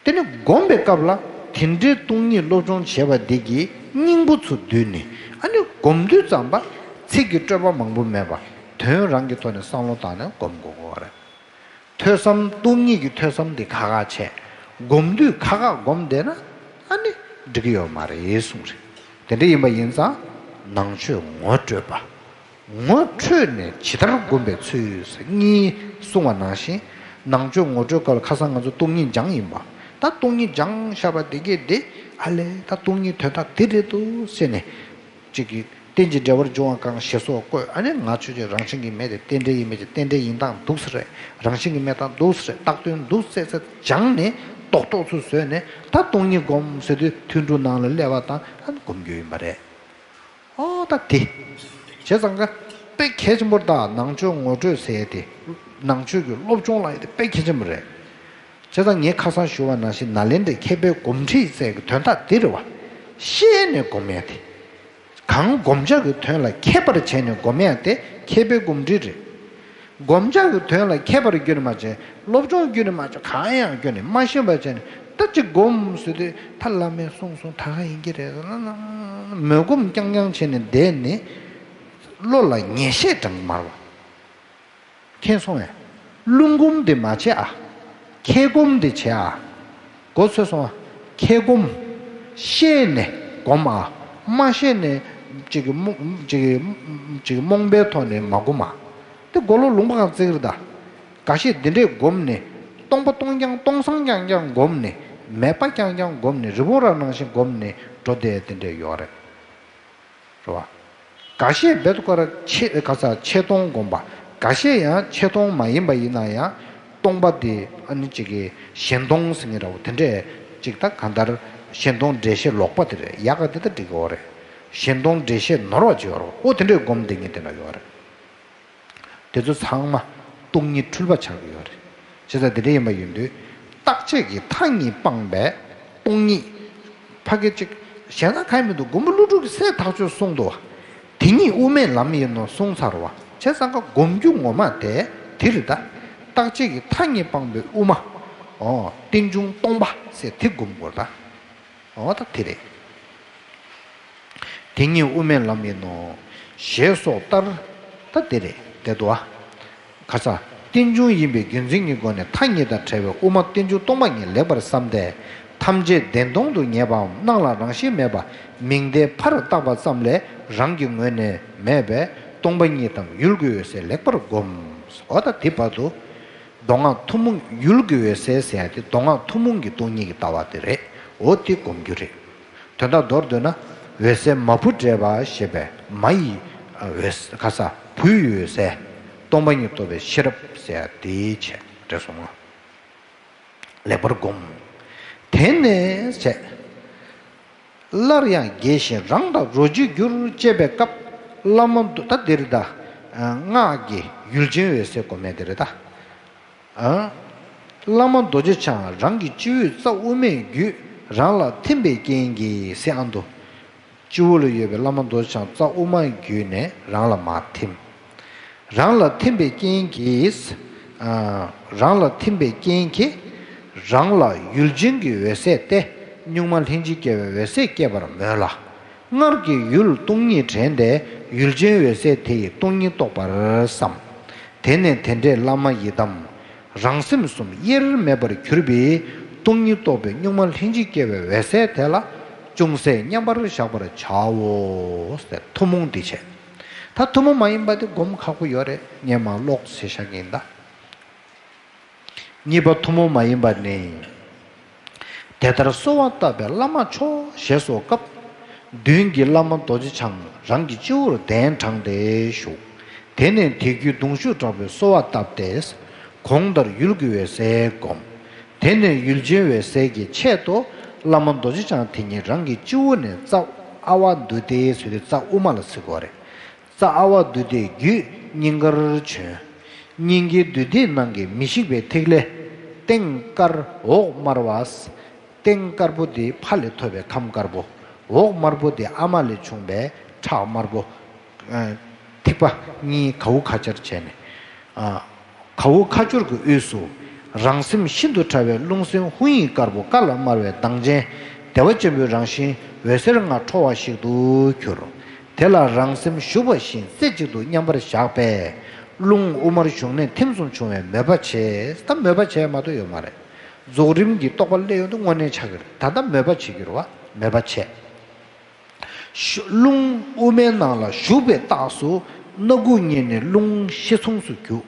དེ་ནས་སྒོམ་པའི་སྐབས་ལ་དེ་འདྲའི་སྟོང་ཉིད་སློབ་སྦྱོང་བྱས་པ་འདི་གིས་སྙིང་པོ་ཚུར་བསྡུས་ནས། ཨ་ནི་སྒོམ་དུས་ཙམ་པ་ཚིག་གི་སྤྲོས་པ་མང་པོ་མེད་པ། དོན་རང་གི་ཐོག་ནས་བསམ་བློ་བཏང་ནས་སྒོམ་དགོས་ཀྱི་ཡོད་རེད། ཐོས་བསམ་སྟོང་ཉིད་ཀྱི་ཐོས་བསམ་དེ་ཁག་ཁག་བྱས། སྒོམ་དུས་ཁག་ཁག་སྒོམ་བསྡད་ན་ཨ་ནི་འགྲིག་གི་ཡོད་མ་རེད་གསུངས་རེད། དེ་འདྲ་ཡིན་པ་ཡིན་ཙང་ནང་ཆོས་ངོ་སྤྲོད་པ། ངོ་འཕྲོད་ནས་ཇི་ལྟར་སྒོམ་པའི་ཚུལ་གཉིས་གསུངས་པ་ནང་བཞིན། ནང་ཆོས་ངོ་སྤྲོད་སྐབས་ལ་ཁ་སང་ང་ཚོ་སྟོང་ཉིད་སྦྱངས་ཡིན་པ། ད་སྟོང་ཉིད་སྦྱངས་བཞག་པ་དེ་གས་དེ། ཨ་ལས་ད་སྟོང་ཉིད་དོན་དག་དེ་རེད་འདུག་ཟེར་ནས། གཅིག་གིས་རྟེན་ཅིང་འབྲེལ་བར་འབྱུང་བ་གང་ཞེས་སོགས་བཀོད། ཨ་ནི་ང་ཆོས་ཅན། རང་བཞིན་གྱིས་མེད་དེ་རྟེན་འབྲེལ་ཡིན་མིན་གྱི་རྟེན་འབྲེལ་ཡིན་སྟངས་འདུག་ས་རེད། རང་བཞིན་གྱིས་མེད་སྟངས་འདུག་ས་རེད། བཏགས་དོན་འདུག་ཟེར་ཚེ་སྦྱངས་ནས་རྡོག་རྡོག་ཚུར་བཟོས་ནས། ད་སྟོང་ཉིད་སྒོམ་ཟེར་དུས་ཐུན་དྲུག་ནང་ལ་སླེབས་པ་དང་ཨ་ནི་སྒོམ་རྒྱུ་ཡིན་པ་རེད། ཨོ་ད་དེ། བྱས་ཙང་ཀ་དཔེ་གལ་ཆེན་པོ་རེད། ད་ནང་ཆོས་ངོ་སྤྲོད་ཟེར་ཡས་དེ། ནང་ཆོས་ཀྱི་སློབ་སྦྱོང་ལ་ཡ་དེ་དཔེ་གལ་ཆེན་པོ་རེད། བྱས་ཙང་ངས་ཁ་སང་ཞུ་བ་ནང་བཞིན་ནཱ་ལེནྡྲའི་མཁས་པའི་སྒོམ་ཁྲིད་ཟེར་གྱི་དོན་དག་འདི་རེད་བ། ཤེས་ནས་སྒོམ་ཡ་དེ། གང་བསྒོམ་བྱ་གི་དོན་ལ་མཁས་པར་བྱས་ནས་སྒོམ་ཡ་དེ་མཁས་པའི་སྒོམ་ཁྲིད་རེད། བསྒོམ་བྱ་གི་དོན་ལ་མཁས་པར་བརྒྱུད་ནས་མ་བྱས། སློབ་སྦྱོང་བརྒྱུད་ནས་མ་བྱས། གང་ཡང་བརྒྱུད་ནས་མ་ཤེས་པ་བྱས་ནས་ད་ཅིག་སྒོམ་ཟེར་དུས་ད་བླ་མས་གསུངས་སོང་། ད་ག་ཡིན་གྱི་རེད་ལ་ལ་མོས་སྒོམ་རྐྱང་རྐྱང་བྱས་ནས་བསྡད་ནས་བློ་ལ་ངེས་ཤེས་དྲང་མར་བ། མཁྱེན་སོང་ངས། བླུན་སྒོམ་དེ་མ་བྱེད་ཨ། མཁས་སྒོམ་དེ་བྱེད་ཨ། མགོ་ཚོས་སོང་ཨ། མཁས་སྒོམ། ཤེས་ནས་སྒོམ་ཨ། མ་ཤེས་ནས་ཅིག་གི་རྨོངས་ཅིག་གི་ཅིག་གི་རྨོངས་པའི་ཐོག་ནས་མ་སྒོམ་ཨ། དེ་མགོ་ལོག་ལུང་པ་གང་བརྩི་གི་རེད་ད། འགའ་ཤས་དེ་འདྲས་སྒོམ་ནས། སྟོང་པ་སྟོང་རྐྱང་སྟོང་སང་རྐྱང་རྐྱང་སྒོམ་ནས། མེད་པ་རྐྱང་རྐྱང་སྒོམ་ནས། རི་བོང་རྭ་ནང་བཞིན་སྒོམ་ནས་འགྲོ་བསྡད་དེ་འདྲས་ཡོད་རེད། རེད་བ། འགའ་ཤས་རྦད་དེ་ཁོ་ར་ཆེ་ག་ས་ཆེ་མཐོང་སྒོམ་པ། འགའ་ཤས་ཡང་ཆེ་མཐོང་མ་ཡིན་པ་ཡིན་ན་ཡང་སྟོང་པ་དེ་ཨ་ནི་ཅིག་གི་གཞན་སྟོང་ཟེར་མཁན་འདྲ་བོ་དེ་འདྲས་ཅིག་ད་གང་ལྟར་གཞན་སྟོང་འགྲེལ་བཤད་ལོག་པ་དེ་རེད། ཡག་ག་དེ་ད་འགྲིག་གི་ཡོད་རེད། གཞན་སྟོང་འགྲེལ་བཤད་ནོར་བ་ཅིག་ཡོད་རེད། ཨོ་དེ་འདྲས་སྒོམ་བསྡད་མཁན་དེ་འདྲ་ཡོད་རེད། དེ་ཚོ་ཚང་མ་སྟོང་ཉིད་འཁྲུལ་པ་ཆགས་ཀྱི་ཡོད་རེད། བྱས་ཙང་དེ་འདྲ་ཡིན་པ་ཡིན་དུས། རྟག་ཆད་ཀྱི་མཐའ་གཉིས་སྤངས་པའི་སྟོང་ཉིད། ཕ་གི་ཅིག་གཞན་དག་གང་ཡང་མི་འདུག་མགོན་པོ་ཀླུ་སྒྲུབ་ཀྱིས་གསལ་ཐག་ཆོད་གསུངས་འདུག་བ། དེ་ཉིད་དབུ་མའི་ལམ་ཡིན་ནོ་གསུངས་ཚར་བ། བྱས་ཙང་ཀ་སྒོམ་རྒྱུ་ངོ་མ་དེ་དེ་རེད་ད། རྟག་ཆད་ཀྱི་མཐའ་གཉིས་སྤངས་པའི་དབུ་མ། ཨོ་རྟེན་འབྱུང་སྟོང་པ་ཟེར་དེ་སྒོམ་དགོས་རེད་ད། འོ་ད་དེ་རེད། དེ་ཉིད་དབུ་མའི་ལམ་ཡིན་ནོ། ཞེས་སོགས་ལྟར། ད་དེ་རེད་དེ་འདུག་ཨ། ཁ་ས། རྟེན་འབྱུང་ཡིན་པའི་རྒྱུ་མཚན་གྱི་སྒོ་ནས་མཐའ་གཉིས་དང་བྲལ་བའི་དབུ་མ་རྟེན་འབྱུང་སྟོང་པ་ཉིད་ལེགས་པར་བསམས་ཏེ། ཐམས་ཅད་བདེན་སྟོང་དུ་ངེས་པའམ་སྣང་ལ་རང་བཞིན་མེད་པ་མིང་བརྡས་ཕར་བཏགས་པ་ཙམ་ལས་རང་གི་ངོས་ནས་མེད་པས་སྟོང་པ་ཉིད་དམ་ཡུལ་གྱི་འོད་གསལ་ལེགས་པར་བསྒོམ། འོ་ད་དེ་བར་དུ། མདོ་སྔགས་ཐུན་མོང་ཡུལ་གྱི་འོད་གསལ་ཟེར་ཡ་དེ་མདོ་སྔགས་ཐུན་མོང་གི་སྟོང་ཉིད་ཀྱི་ལྟ་བ་དེ་རེད། འོ་དེ་སྒོམ་རྒྱུ་རེད། དོན་དག་མདོར་བསྡུས་ན། འོད་གསལ་མ་བུ་འདྲེས་པ་ཞེས་པའི་མ་ཡི་འོད་ག་ས་བུ་ཡི་འོད་གསལ། སྟོང་པ་ཉིད་རྟོགས་པའི་ཤེས་རབ་ཟེར་ཡ་དེའི་ཆེད་འགྲེལ་སོང་ང་། ལེགས་པར་བསྒོམ། དེ་ནས་བྱས། སླར་ཡང་རྒྱས་ཤིང་རང་དང་རོ་གཅིག་འགྱུར་ཅེས་པའི་སྐབས། བླ་མ་མདོ་ད་འདིར་ད། སྔགས་ཀྱི་ཡུལ་ཅན་འོད་གསལ་སྒོམ་མེད་དེ་རེད་ད། བླ་མ་རྡོ་རྗེ་འཆང་རང་གི་སྤྱི་བོའི་རྩ་དབུ་མས་བརྒྱུད་རང་ལ་ཐིམ་པའི་རྐྱེན་གྱིས་ཟེར་ཨ་འདུག་སྤྱི་བོ་ལ་ཡོད་པའི་བླ་མ་རྡོ་རྗེ་འཆང་རྩ་དབུ་མ་བརྒྱུད་ནས་རང་ལ་མར་ཐིམ། རང་ལ་ཐིམ་པའི་རྐྱེན་གྱིས། ཨ། རང་ལ་ཐིམ་པའི་རྐྱེན་གྱིས། རང་ལ་ཡུལ་ཅན་གྱི་འོད་གསལ་ཏེ། གཉུག་མ་ལྷན་ཅིག་སྐྱེས་པའི་འོད་གསལ་སྐྱེས་པར་མོས་ལ། སྔར་གྱི་ཡུལ་སྟོང་ཉིད་དྲན་ཏེ། ཡུལ་ཅན་འོད་གསལ་དེ་ཡི་སྟོང་ཉིད་རྟོགས་པར་བསམ། དེ་ནས་དེ་འདྲའི་བླ་མ་ཡི་དམ། རང་སེམས་གསུམ་དབྱེར་མེད་པར་གྱུར་པའི་སྟོང་ཉིད་རྟོགས་པའི་གཉུག་མ་ལྷན་ཅིག་སྐྱེས་པའི་འོད་གསལ་དེ་ལ་ཅུང་ཟད་མཉམ་པར་བཞག་པར་བྱའོ། ཟེར་ཐུན་མོང་འདི་བྱས། ད་ཐུན་མོང་མ་ཡིན་པ་དེ་སྒོམ་ཁག་པོ་ཡོད་རེད། ངས་མར་ཀློག་ཟེར་བཞག་གི་ཡིན་ད། གཉིས་པ་ཐུན་མོང་མ་ཡིན་པ་ནི། དེ་ལྟར་གསོལ་བ་བཏབ་པས་བླ་མ་མཆོག་ཞེས་སོགས་སྐབས། མདུན་གྱི་བླ་མ་རྡོ་རྗེ་འཆང་རང་གི་སྤྱི་བོར་གདན་དྲངས་ཏེ་བཞུགས། དེ་ནས་དེ་བརྒྱུད་གདུང་ཤུགས་དྲག་པོས་གསོལ་བ་བཏབ་སྟེ། གོང་ལྟར་ཡུལ་གྱི་འོད་གསལ་བསྒོམ། དེ་ནས་ཡུལ་ཅན་འོད་གསལ་གྱི་ཆེད་དུ་བླ་མ་རྡོ་རྗེ་འཆང་དེ་ཉིད་རང་གི་སྤྱི་བོ་ནས་རྩ་ཨ་ཝ་འདུས་ཏེ་ཟེར་དུས་རྩ་དབུ་མ་ལ་ཟེར་དགོས་རེད། རྩ་ཨ་ཝ་འདུས་ཏེ་བརྒྱུད་སྙིང་གར་བྱོན། སྙིང་གའི་འདུས་སྡེ་ནང་གི་མི་ཤིགས་པའི་ཐིག་ལེ། སྟེང་དཀར་འོག་དམར་བ། སྟེང་དཀར་པོ་དེ་ཕ་ལས་ཐོབ་པའི་ཁམས་དཀར་པོ། འོག་དམར་པོ་དེ་ཨ་མ་ལས་བྱུང་བའི་ཁྲག་དམར་པོ། ཨ། ཐིགས་པ་གཉིས་ག་འུ་ཁ་སྦྱར་བྱས་ནས། ཨ། ག་འུ་ཁ་སྦྱོར་གྱི་དབུས་སུ། རང་སེམས་ཤིན་ཏུ་ཕྲ་བའི་རླུང་སེམས་ཧཱུྃ་ཡིག་དཀར་པོ་དཀར་ལ་དམར་བའི་མདངས་ཅན། བདེ་བ་ཆེན་པོའི་རང་བཞིན་འོད་ཟེར་ལྔ་འཕྲོ་བ་ཞིག་ཏུ་གྱུར། དེ་ལ་རང་སེམས་ཞུགས་པ་བཞིན་རྩེ་གཅིག་ཏུ་མཉམ་པར་བཞག་པས། རླུང་དབུ་མར་ཞུགས་ནས་ཐིམ་གསུམ་བྱུང་བའི་མོས་པ་བྱས། ད་མོས་པ་བྱས་མ་གཏོགས་ཡོད་མ་རེད། རྫོགས་རིམ་གྱི་རྟོགས་པ་སླེབས་ཡོང་དུས་དངོས་གནས་ཆགས་ཀྱི་རེད། ད་ལྟ་མོས་པ་བྱེད་ཀྱི་རེད་བ། མོས་པ་བྱས། ཞུ། རླུང་དབུ་མའི་ནང་ལ་ཞུགས་པའི་རྟགས་སུ་སྣ་ཁུག་གཉིས་ནས་རླུང་ཤེད་མཚུངས་སུ་རྒྱུ།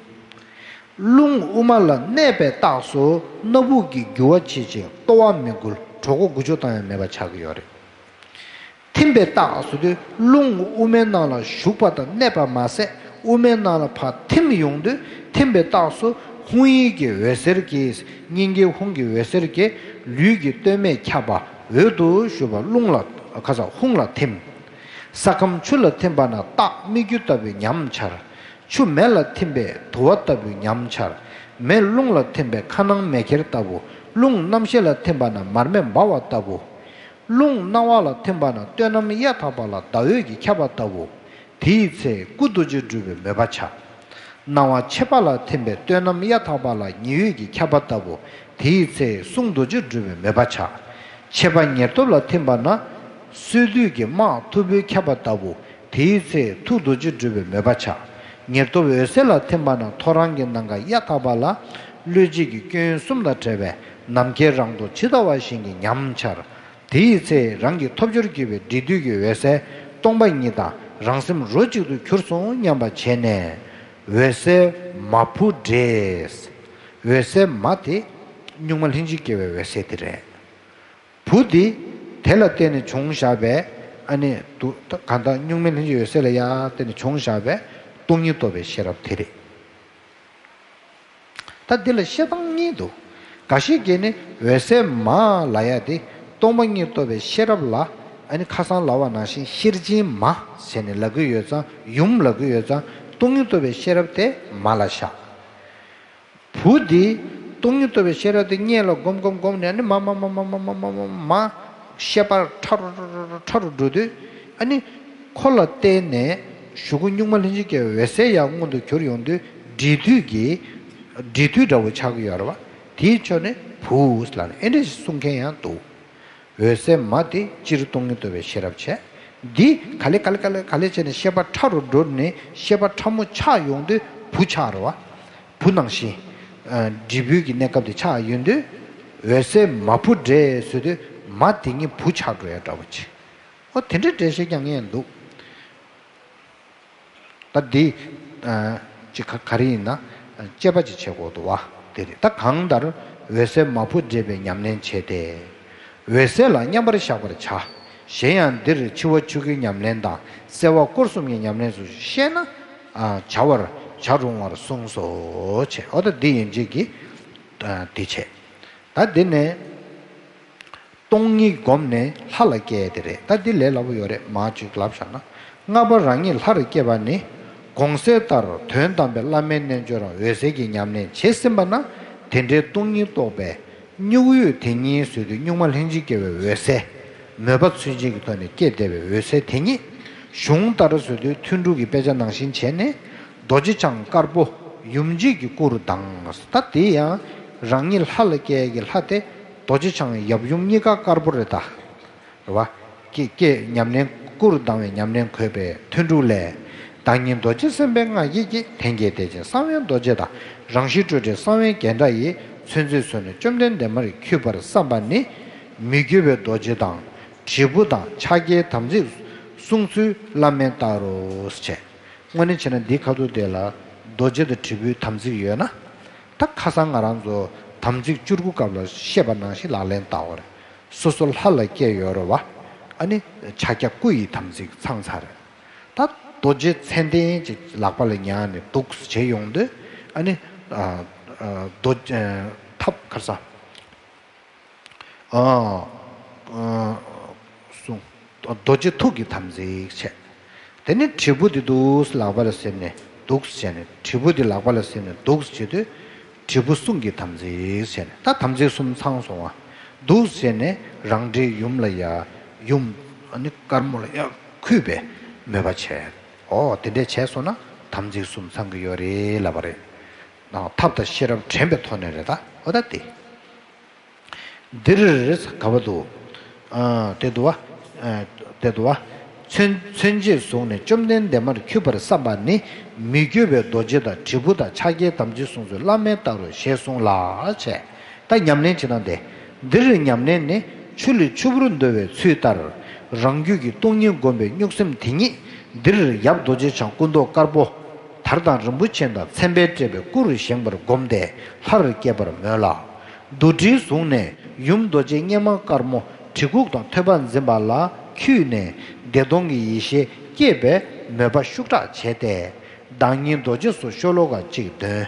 རླུང་དབུ་མ་ལ་གནས་པའི་རྟགས་སུ་སྣ་བུག་གི་རྒྱུ་བ་ཆེ་ཞིང་ལྟོ་བ་མི་འགུལ། གྲོད་ཁོག་འགུལ་སྐྱོད་བཏང་ཡང་མེད་པ་ཆགས་ཀྱི་ཡོད་རེད། ཐིམ་པའི་རྟགས་སུ་དུས་རླུང་དབུ་མའི་ནང་ལ་ཞུགས་པ་དང་གནས་པ་མ་ཟད། དབུ་མའི་ནང་ལ་ཕར་ཐིམ་ཡོང་དུས་ཐིམ་པའི་རྟགས་སུ་ཧཱུྃ་ཡིག་གི་འོད་ཟེར་གྱིས། སྙིང་གའི་ཧཱུྃ་གི་འོད་ཟེར་གྱིས་ལུས་ཀྱི་སྟོད་སྨད་ཁྱབ་པ། འོད་དུ་ཞུ་བ་རླུང་ལ། ཁ་ས་ཧཱུྃ་ལ་ཐིམ། ས་ཁམས་ཆུ་ལ་ཐིམ་པ་ན་སྟག་སྨིག་རྒྱུ་ལྟ་བུའི་ཉམས་འཆར། ཆུ་མེ་ལ་ཐིམ་པས་དུ་བ་ལྟ་བུའི་ཉམས་འཆར། མེ་རླུང་ལ་ཐིམ་པས་ཁ་ནང་མེ་ཁྱེར་ལྟ་བུ། རླུང་རྣམ་ཤེས་ལ་ཐིམ་པ་ན་མར་མེ་འབར་བ་ལྟ་བུ། རླུང་སྣང་བ་ལ་ཐིམ་པ་ན་སྟོད་རྣམས་གཡའ་དག་པ་ལ་ཟླ་འོད་ཀྱིས་ཁྱབ་པ་ལྟ་བུ། དེའི་ཚེ་སྐུ་རྡོ་རྗེ་སྤྲུལ་པའི་མོས་པ་བྱ། སྣང་བ་མཆེད་པ་ལ་ཐིམ་པས་སྟོད་རྣམས་གཡའ་དག་པ་ལ་ཉི་འོད་ཀྱིས་ཁྱབ་པ་ལྟ་བུ། དེའི་ཚེ་གསུང་རྡོ་རྗེ་སྤྲུལ་པའི་མོས་པ་བྱ། མཆེད་པ་ཉེར་ཐོབ་ལ་ཐིམ་པ་ན། སོལ་བདུད་ཀྱི་དམག་མཐུ་བོས་ཁྱབ་པ་ལྟ་བུ། དེའི་ཚེ་ཐུགས་རྡོ་རྗེ་སྤྲུལ་པའི་མོས་པ་བྱ། ཉེར་ཐོབ་འོད་གསལ་ལ་ཐིམ་པ་ན་ཐོ་རངས་ཀྱི་ནམ་མཁའ་གཡའ་དག་པ་ལ། གློད་བྱེད་ཀྱི་སྐྱོན་གསུམ་དང་བྲལ་བའི་ནམ་མཁའི་རང་མདོག་ཇི་ལྟ་བ་བཞིན་གྱི་ཉམས་འཆར། དེའི་ཚེ་རང་གི་ཐོབ་སྦྱོར་གྱུར་པའི་འབྲས་དུས་ཀྱི་འོད་གསལ་སྟོང་པ་ཉིད་དང་རང་སེམས་རོ་གཅིག་ཏུ་གྱུར་སོང་སྙམ་པ་བྱས་ནས། འོད་གསལ་མ་བུ་འདྲེས། འོད་གསལ་མ་དེ་གཉུག་མ་ལྷན་ཅིག་སྐྱེ་བའི་འོད་གསལ་དེ་རེད། བུ་དེ་དེ་ལ་བརྟེན་ནས་བྱུང་བཞག་པའི། ཨ་ནི་དུ། གང་ལྟར་གཉུག་མའི་ལྷན་ཅིག་འོད་གསལ་ལ་ཡར་བརྟེན་ནས་བྱུང་བཞག་པའི་སྟོང་ཉིད་རྟོགས་པའི་ཤེས་རབ་དེ་རེད། ད་འདི་ལ་བཤད་སྟངས་གཉིས་འདུག་འགའ་ཞིག་གིས་ནི་འོད་གསལ་མ་ལབ་ཡ་དེ་སྟོང་པ་ཉིད་རྟོགས་པའི་ཤེས་རབ་ལ། ཨ་ནི་ཁ་སང་ལབ་པ་ནང་བཞིན་ཤེར་ཕྱིན་མ་ཟེར་ནས་ལབ་ཀྱི་ཡོད་ཙང་། ཡུམ་ལབ་ཀྱི་ཡོད་ཙང་སྟོང་ཉིད་རྟོགས་པའི་ཤེས་རབ་དེ་མ་ལ་བཞག་བུ་འདི་སྟོང་ཉིད་རྟོགས་པའི་ཤེས་རབ་དེ་སྔོན་ལ་སྒོམ་སྒོམ་སྒོམ་ནས་ནི་མ་མ་མ་མ་མ་མ་མ་མ་མ་ཤེས་པ་ཕྲ་རུ་ཕྲ་རུ་འགྲོ་དུས། ཨ་ནི་ཁོ་ལ་བརྟེན་ནས་གཞུག་གུ་གཉུག་མ་ལྷན་ཅིག་སྐྱེ་བའི་འོད་གསལ་ཡང་མངོན་དུ་གྱུར་ཡོང་དུས། འབྲས་དུས་ཀྱི། འབྲས་དུས་འདྲ་བོ་ཆགས་ཀྱི་ཡོད་རེད་བ། དེའི་ཕྱོགས་ནས་བུ་ལབ་ནས་ཨེ་འདྲ་ཞིག་གསུང་མཁན་ཡང་འདུག་འོད་གསལ་མ་དེ་སྤྱིར་སྟོང་ཉིད་རྟོགས་པའི་ཤེས་རབ་བྱས། འདི་ག་ལེ་ག་ལེ་ག་ལེ་ག་ལེ་བྱས་ནས་ཤེས་པ་ཕྲ་རུ་འགྲོ་ནས་ཤེས་པ་ཕྲ་མོ་ཆགས་ཡོང་དུས་བུ་ཆགས་རེད་བ། བུ་ནང་བཞིན། ཨ། འབྲས་བུའི་གི་གནས་སྐབས་དེ་ཆགས་ཡོང་དུས། འོད་གསལ་མ་བུ་འདྲེས་ཟེར་དུས་མ་དེ་ཉིད་བུ་ཆགས་འགྲོ་ཡ་འདྲ་བོ་ཅིག་འོ་དེ་འདྲའི་འགྲེལ་བཤད་རྐྱང་ངས་འདུག་ད་འདི། ཨ། ཅིག་ག་ག་རེ་ཡིན་ན། དཔྱད་པ་ཅིག་བྱེད་དགོས་འདུག་བ། དེ་རེད། ད་གང་ལྟར་འོད་གསལ་མ་བུ་འདྲེས་པའི་ཉམས་ལེན་བྱས་ཏེ། འོད་གསལ་ལ་མཉམ་པར་བཞག་པར་བྱ། གཞན་ཡང་འདིར་འཆི་བ་ཆོས་སྐུའི་ཉམས་ལེན་དང་། སེལ་བ་སྐོར་གསུམ་གྱི་ཉམས་ལེན་སོགས་ཤེས་ན། ཨ། བྱ་བར་བྱ་རུང་བར་གསུངས་སོ། བྱས། འོ་ད་འདི་ཡན་ཆད་ཀྱི། ཨ། འདི་བྱས། ད་འདི་ནས། སྟོང་ཉིད་བསྒོམས་ནས་ལྷ་ལ་སྐྱེ་དེ་རེད། ད་འདི་ལས་སླ་པོ་ཡོད་རེད། མར་ཅིག་ལབ་བཞག་ན། ལྔ་པ་རང་ཉིད་ལྷར་སྐྱེ་བ་ནི། གོང་གསལ་ལྟར་དོན་དམ་པའི་བླ་མའི་རྣལ་འབྱོར་རམ་འོད་གསལ་གྱི་ཉམས་ལེན་བྱས་ཟིན་པ་ན། དེ་འདྲའི་སྟོང་ཉིད་རྟོགས་པའི་གཉུག་འོད་དེ་ཉིད་ཟེར་དུས་གཉུག་མ་ལྷན་ཅིག་སྐྱེ་བའི་འོད་གསལ། མོས་པ་ཚུལ་ཆེན་གྱི་ཐོག་ནས་སྐྱེས་བསྡད་པའི་འོད་གསལ་དེ་ཉིད། གཞུང་ལྟར་ཟེར་དུས་ཐུན་དྲུག་གི་དཔེ་ཆ་ནང་བཞིན་བྱས་ནས། རྡོ་རྗེ་འཆང་དཀར་པོ་ཡུམ་བརྒྱད་ཀྱི་སྐུ་རུ་ལྡང་། ད་དེ་ཡང་རང་ཉིད་ལྷ་ལ་སྐྱེ་ཡ་གི་ལྷ་དེ་རྡོ་རྗེ་འཆང་ཡབ་ཡུམ་གཉིས་ཀ་དཀར་པོ་རེད་ད། རེད་བ། ཀྱེ་ཀྱེ་ཉམས་ལེན་སྐུ་རུ་ལྡང་བའི་ཉམས་ལེན་འཁོད་པའི་ཐུན་དྲུག་ལས། བདག་ཉིད་རྡོ་རྗེ་སེམས་དཔའི་མངའ་བརྒྱད་ཀྱི། ལྷན་སྐྱེས་བདེ་ཆེན་གསང་བའི་རྡོ་རྗེ་དང་། རང་བཞིན་སྤྲོས་བྲལ་གསང་བའི་རྒྱན་འདྲ་ཡི། མཚོན་བྱེད་ཚུལ་ནི་བཅོམ་ལྡན་འདས་མར་འཁྱུད་པར་བསམ་པ་ནི། མི་བསྐྱོད་པའི་རྡོ་རྗེ་དང་། དྲིལ་བུ་དང་ཕྱག་རྒྱའི་དམ་ཚིག་གསུང་ཚུལ་བླ་མས་བལྟ་རོ། ཞེས། དངོས་གནས་བྱས་ན་འདིའི་ཁ་ཐུག་དེ་ལ་རྡོ་རྗེ་དང་དྲིལ་བུའི་དམ་ཚིག་ཡོད་ན། ད་ཁ་སང་ང་རང་ཚོ་དམ་ཚིག་བཅུ་དགུ་སྐབས་ལ་བཤད་པ་ནང་བཞིན་ལག་ལེན་བསྟར་བ་རེད། སོ་སོ་ལྷ་ལ་སྐྱེས་ཡོད་རེད་བ། ཨ་ནི་ཕྱག་རྒྱ་སྐུ་ཡི་དམ་ཚིག་ཚང་ཚར་རེད། ད་རྡོ་རྗེ་མཚན་ལྡན་ཅིག་ལག་པ་ལ་ཉར་ནས་འདུག་བྱས་ཡོང་དུས། ཨ་ནི། ཨ། ཨ། རྡོ། ཨ། ཐབ་ཁར་ས། ཨ། ཨ། གསུང་། རྡོ་རྗེ་ཐུགས་ཀྱི་དམ་ཚིག་བྱས། དེ་ནས་དྲིལ་བུ་དེ་འདུག་ལག་པ་ལ་ཟེར་ནས་འདུག་བྱས་ནས། དྲིལ་བུ་དེ་ལག་པ་ལ་ཟེར་ནས་འདུག་བྱེད་དུས། དྲིལ་བུ་གསུང་གི་དམ་ཚིག་བྱས་ནས། ད་དམ་ཚིག་གསུམ་ཚང་སོང་བ། འདུག་བྱས་ནས་རང་འདྲའི་ཡུམ་ལ་ཡ། ཡུམ། ནི་དཀར་མོ་ལ་ཡང་གུས་པའི་མོས་པ་བྱས། འོ་དེ་འདྲས་བྱས་སོང་ན་དམ་ཚིག་གསུམ་ཚང་གི་ཡོད་རེད་ལབ་པ་རེད། ཐབས་དང་ཤེས་རབ་དྲན་པའི་ཐོག་ནས་རེད་ད། འོ་ད་དེ། འདིར་ག་བ་འདུག་ཨ། དེ་འདུག་བ། ཨ། དེ་འདུག་བ། མཚོན་མཚོན་བྱེད་བཟུང་ནས་བཅོམ་ལྡན་འདས་མར་འཁྱུད་པར་བསམ་པ་ནི། མི་བསྐྱོད་པའི་རྡོ་རྗེ་དང་དྲིལ་བུ་དང་ཕྱག་རྒྱའི་དམ་ཚིག་གསུམ་སོགས་བླ་མེད་ལྟར་རོ་ཞེས་གསུངས་ལ་བྱས། ད་ཉམས་ལེན་བྱེད་སྟངས་དེ། འདིར་ཉམས་ལེན་ནི་ཆུ་ལས་ཆུ་བུར་འདོར་བའི་ཚུལ་ལྟར། རང་རྒྱུད་ཀྱི་སྟོང་ཉིད་བསྒོམ་པའི་གཉུག་སེམས་དེ་ཉིད། འདིར་ཡབ་རྡོ་རྗེ་འཆང་སྐུ་མདོག་དཀར་པོ། དར་དང་རིན་པོ་ཆེ་དང་མཚན་དཔེས་སྤྲས་པའི་སྐུ་རུ་བཞེངས་པར་བསྒོམས་ཏེ་ལྷར་བསྐྱེད་པར་མོས་ལ། རྡོར་དྲིལ་བཟུང་ནས་ཡུམ་རྡོ་རྗེ་སྙེམས་མ་དཀར་མོ་གྲི་གུག་དང་ཐོད་པ་འཛིན་པ་ལ་འཁྱུད་ནས་བདེ་སྟོང་གི་ཡེ་ཤེས་བསྐྱེད་པའི་མོས་པ་ཤུགས་དྲག་བྱས་ཏེ། བདག་ཉིད་རྡོ་རྗེ་སོགས་ཤོ་ལོ་ཀ་གཅིག་འདོན།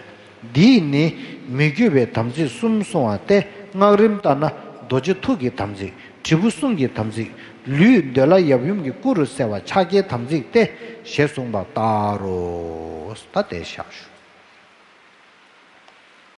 འདིས་ནི་མི་བསྐྱོད་པའི་དམ་ཚིག་གསུམ་གསུང་བ་སྟེ། སྔགས་རིམ་ལྟར་ན་རྡོ་རྗེ་ཐུགས་ཀྱི་དམ་ཚིག་དྲིལ་བུ་གསུང་གི་དམ་ཚིག་ལུས་འདོད་ལྷ་ཡབ་ཡུམ་གྱི་སྐུ་རུ་གསལ་བ་ཕྱག་རྒྱའི་དམ་ཚིག་སྟེ་ཞེས་གསུངས་པ་ལྟར་རོ། ད་དེ་བཞག་ཞུ།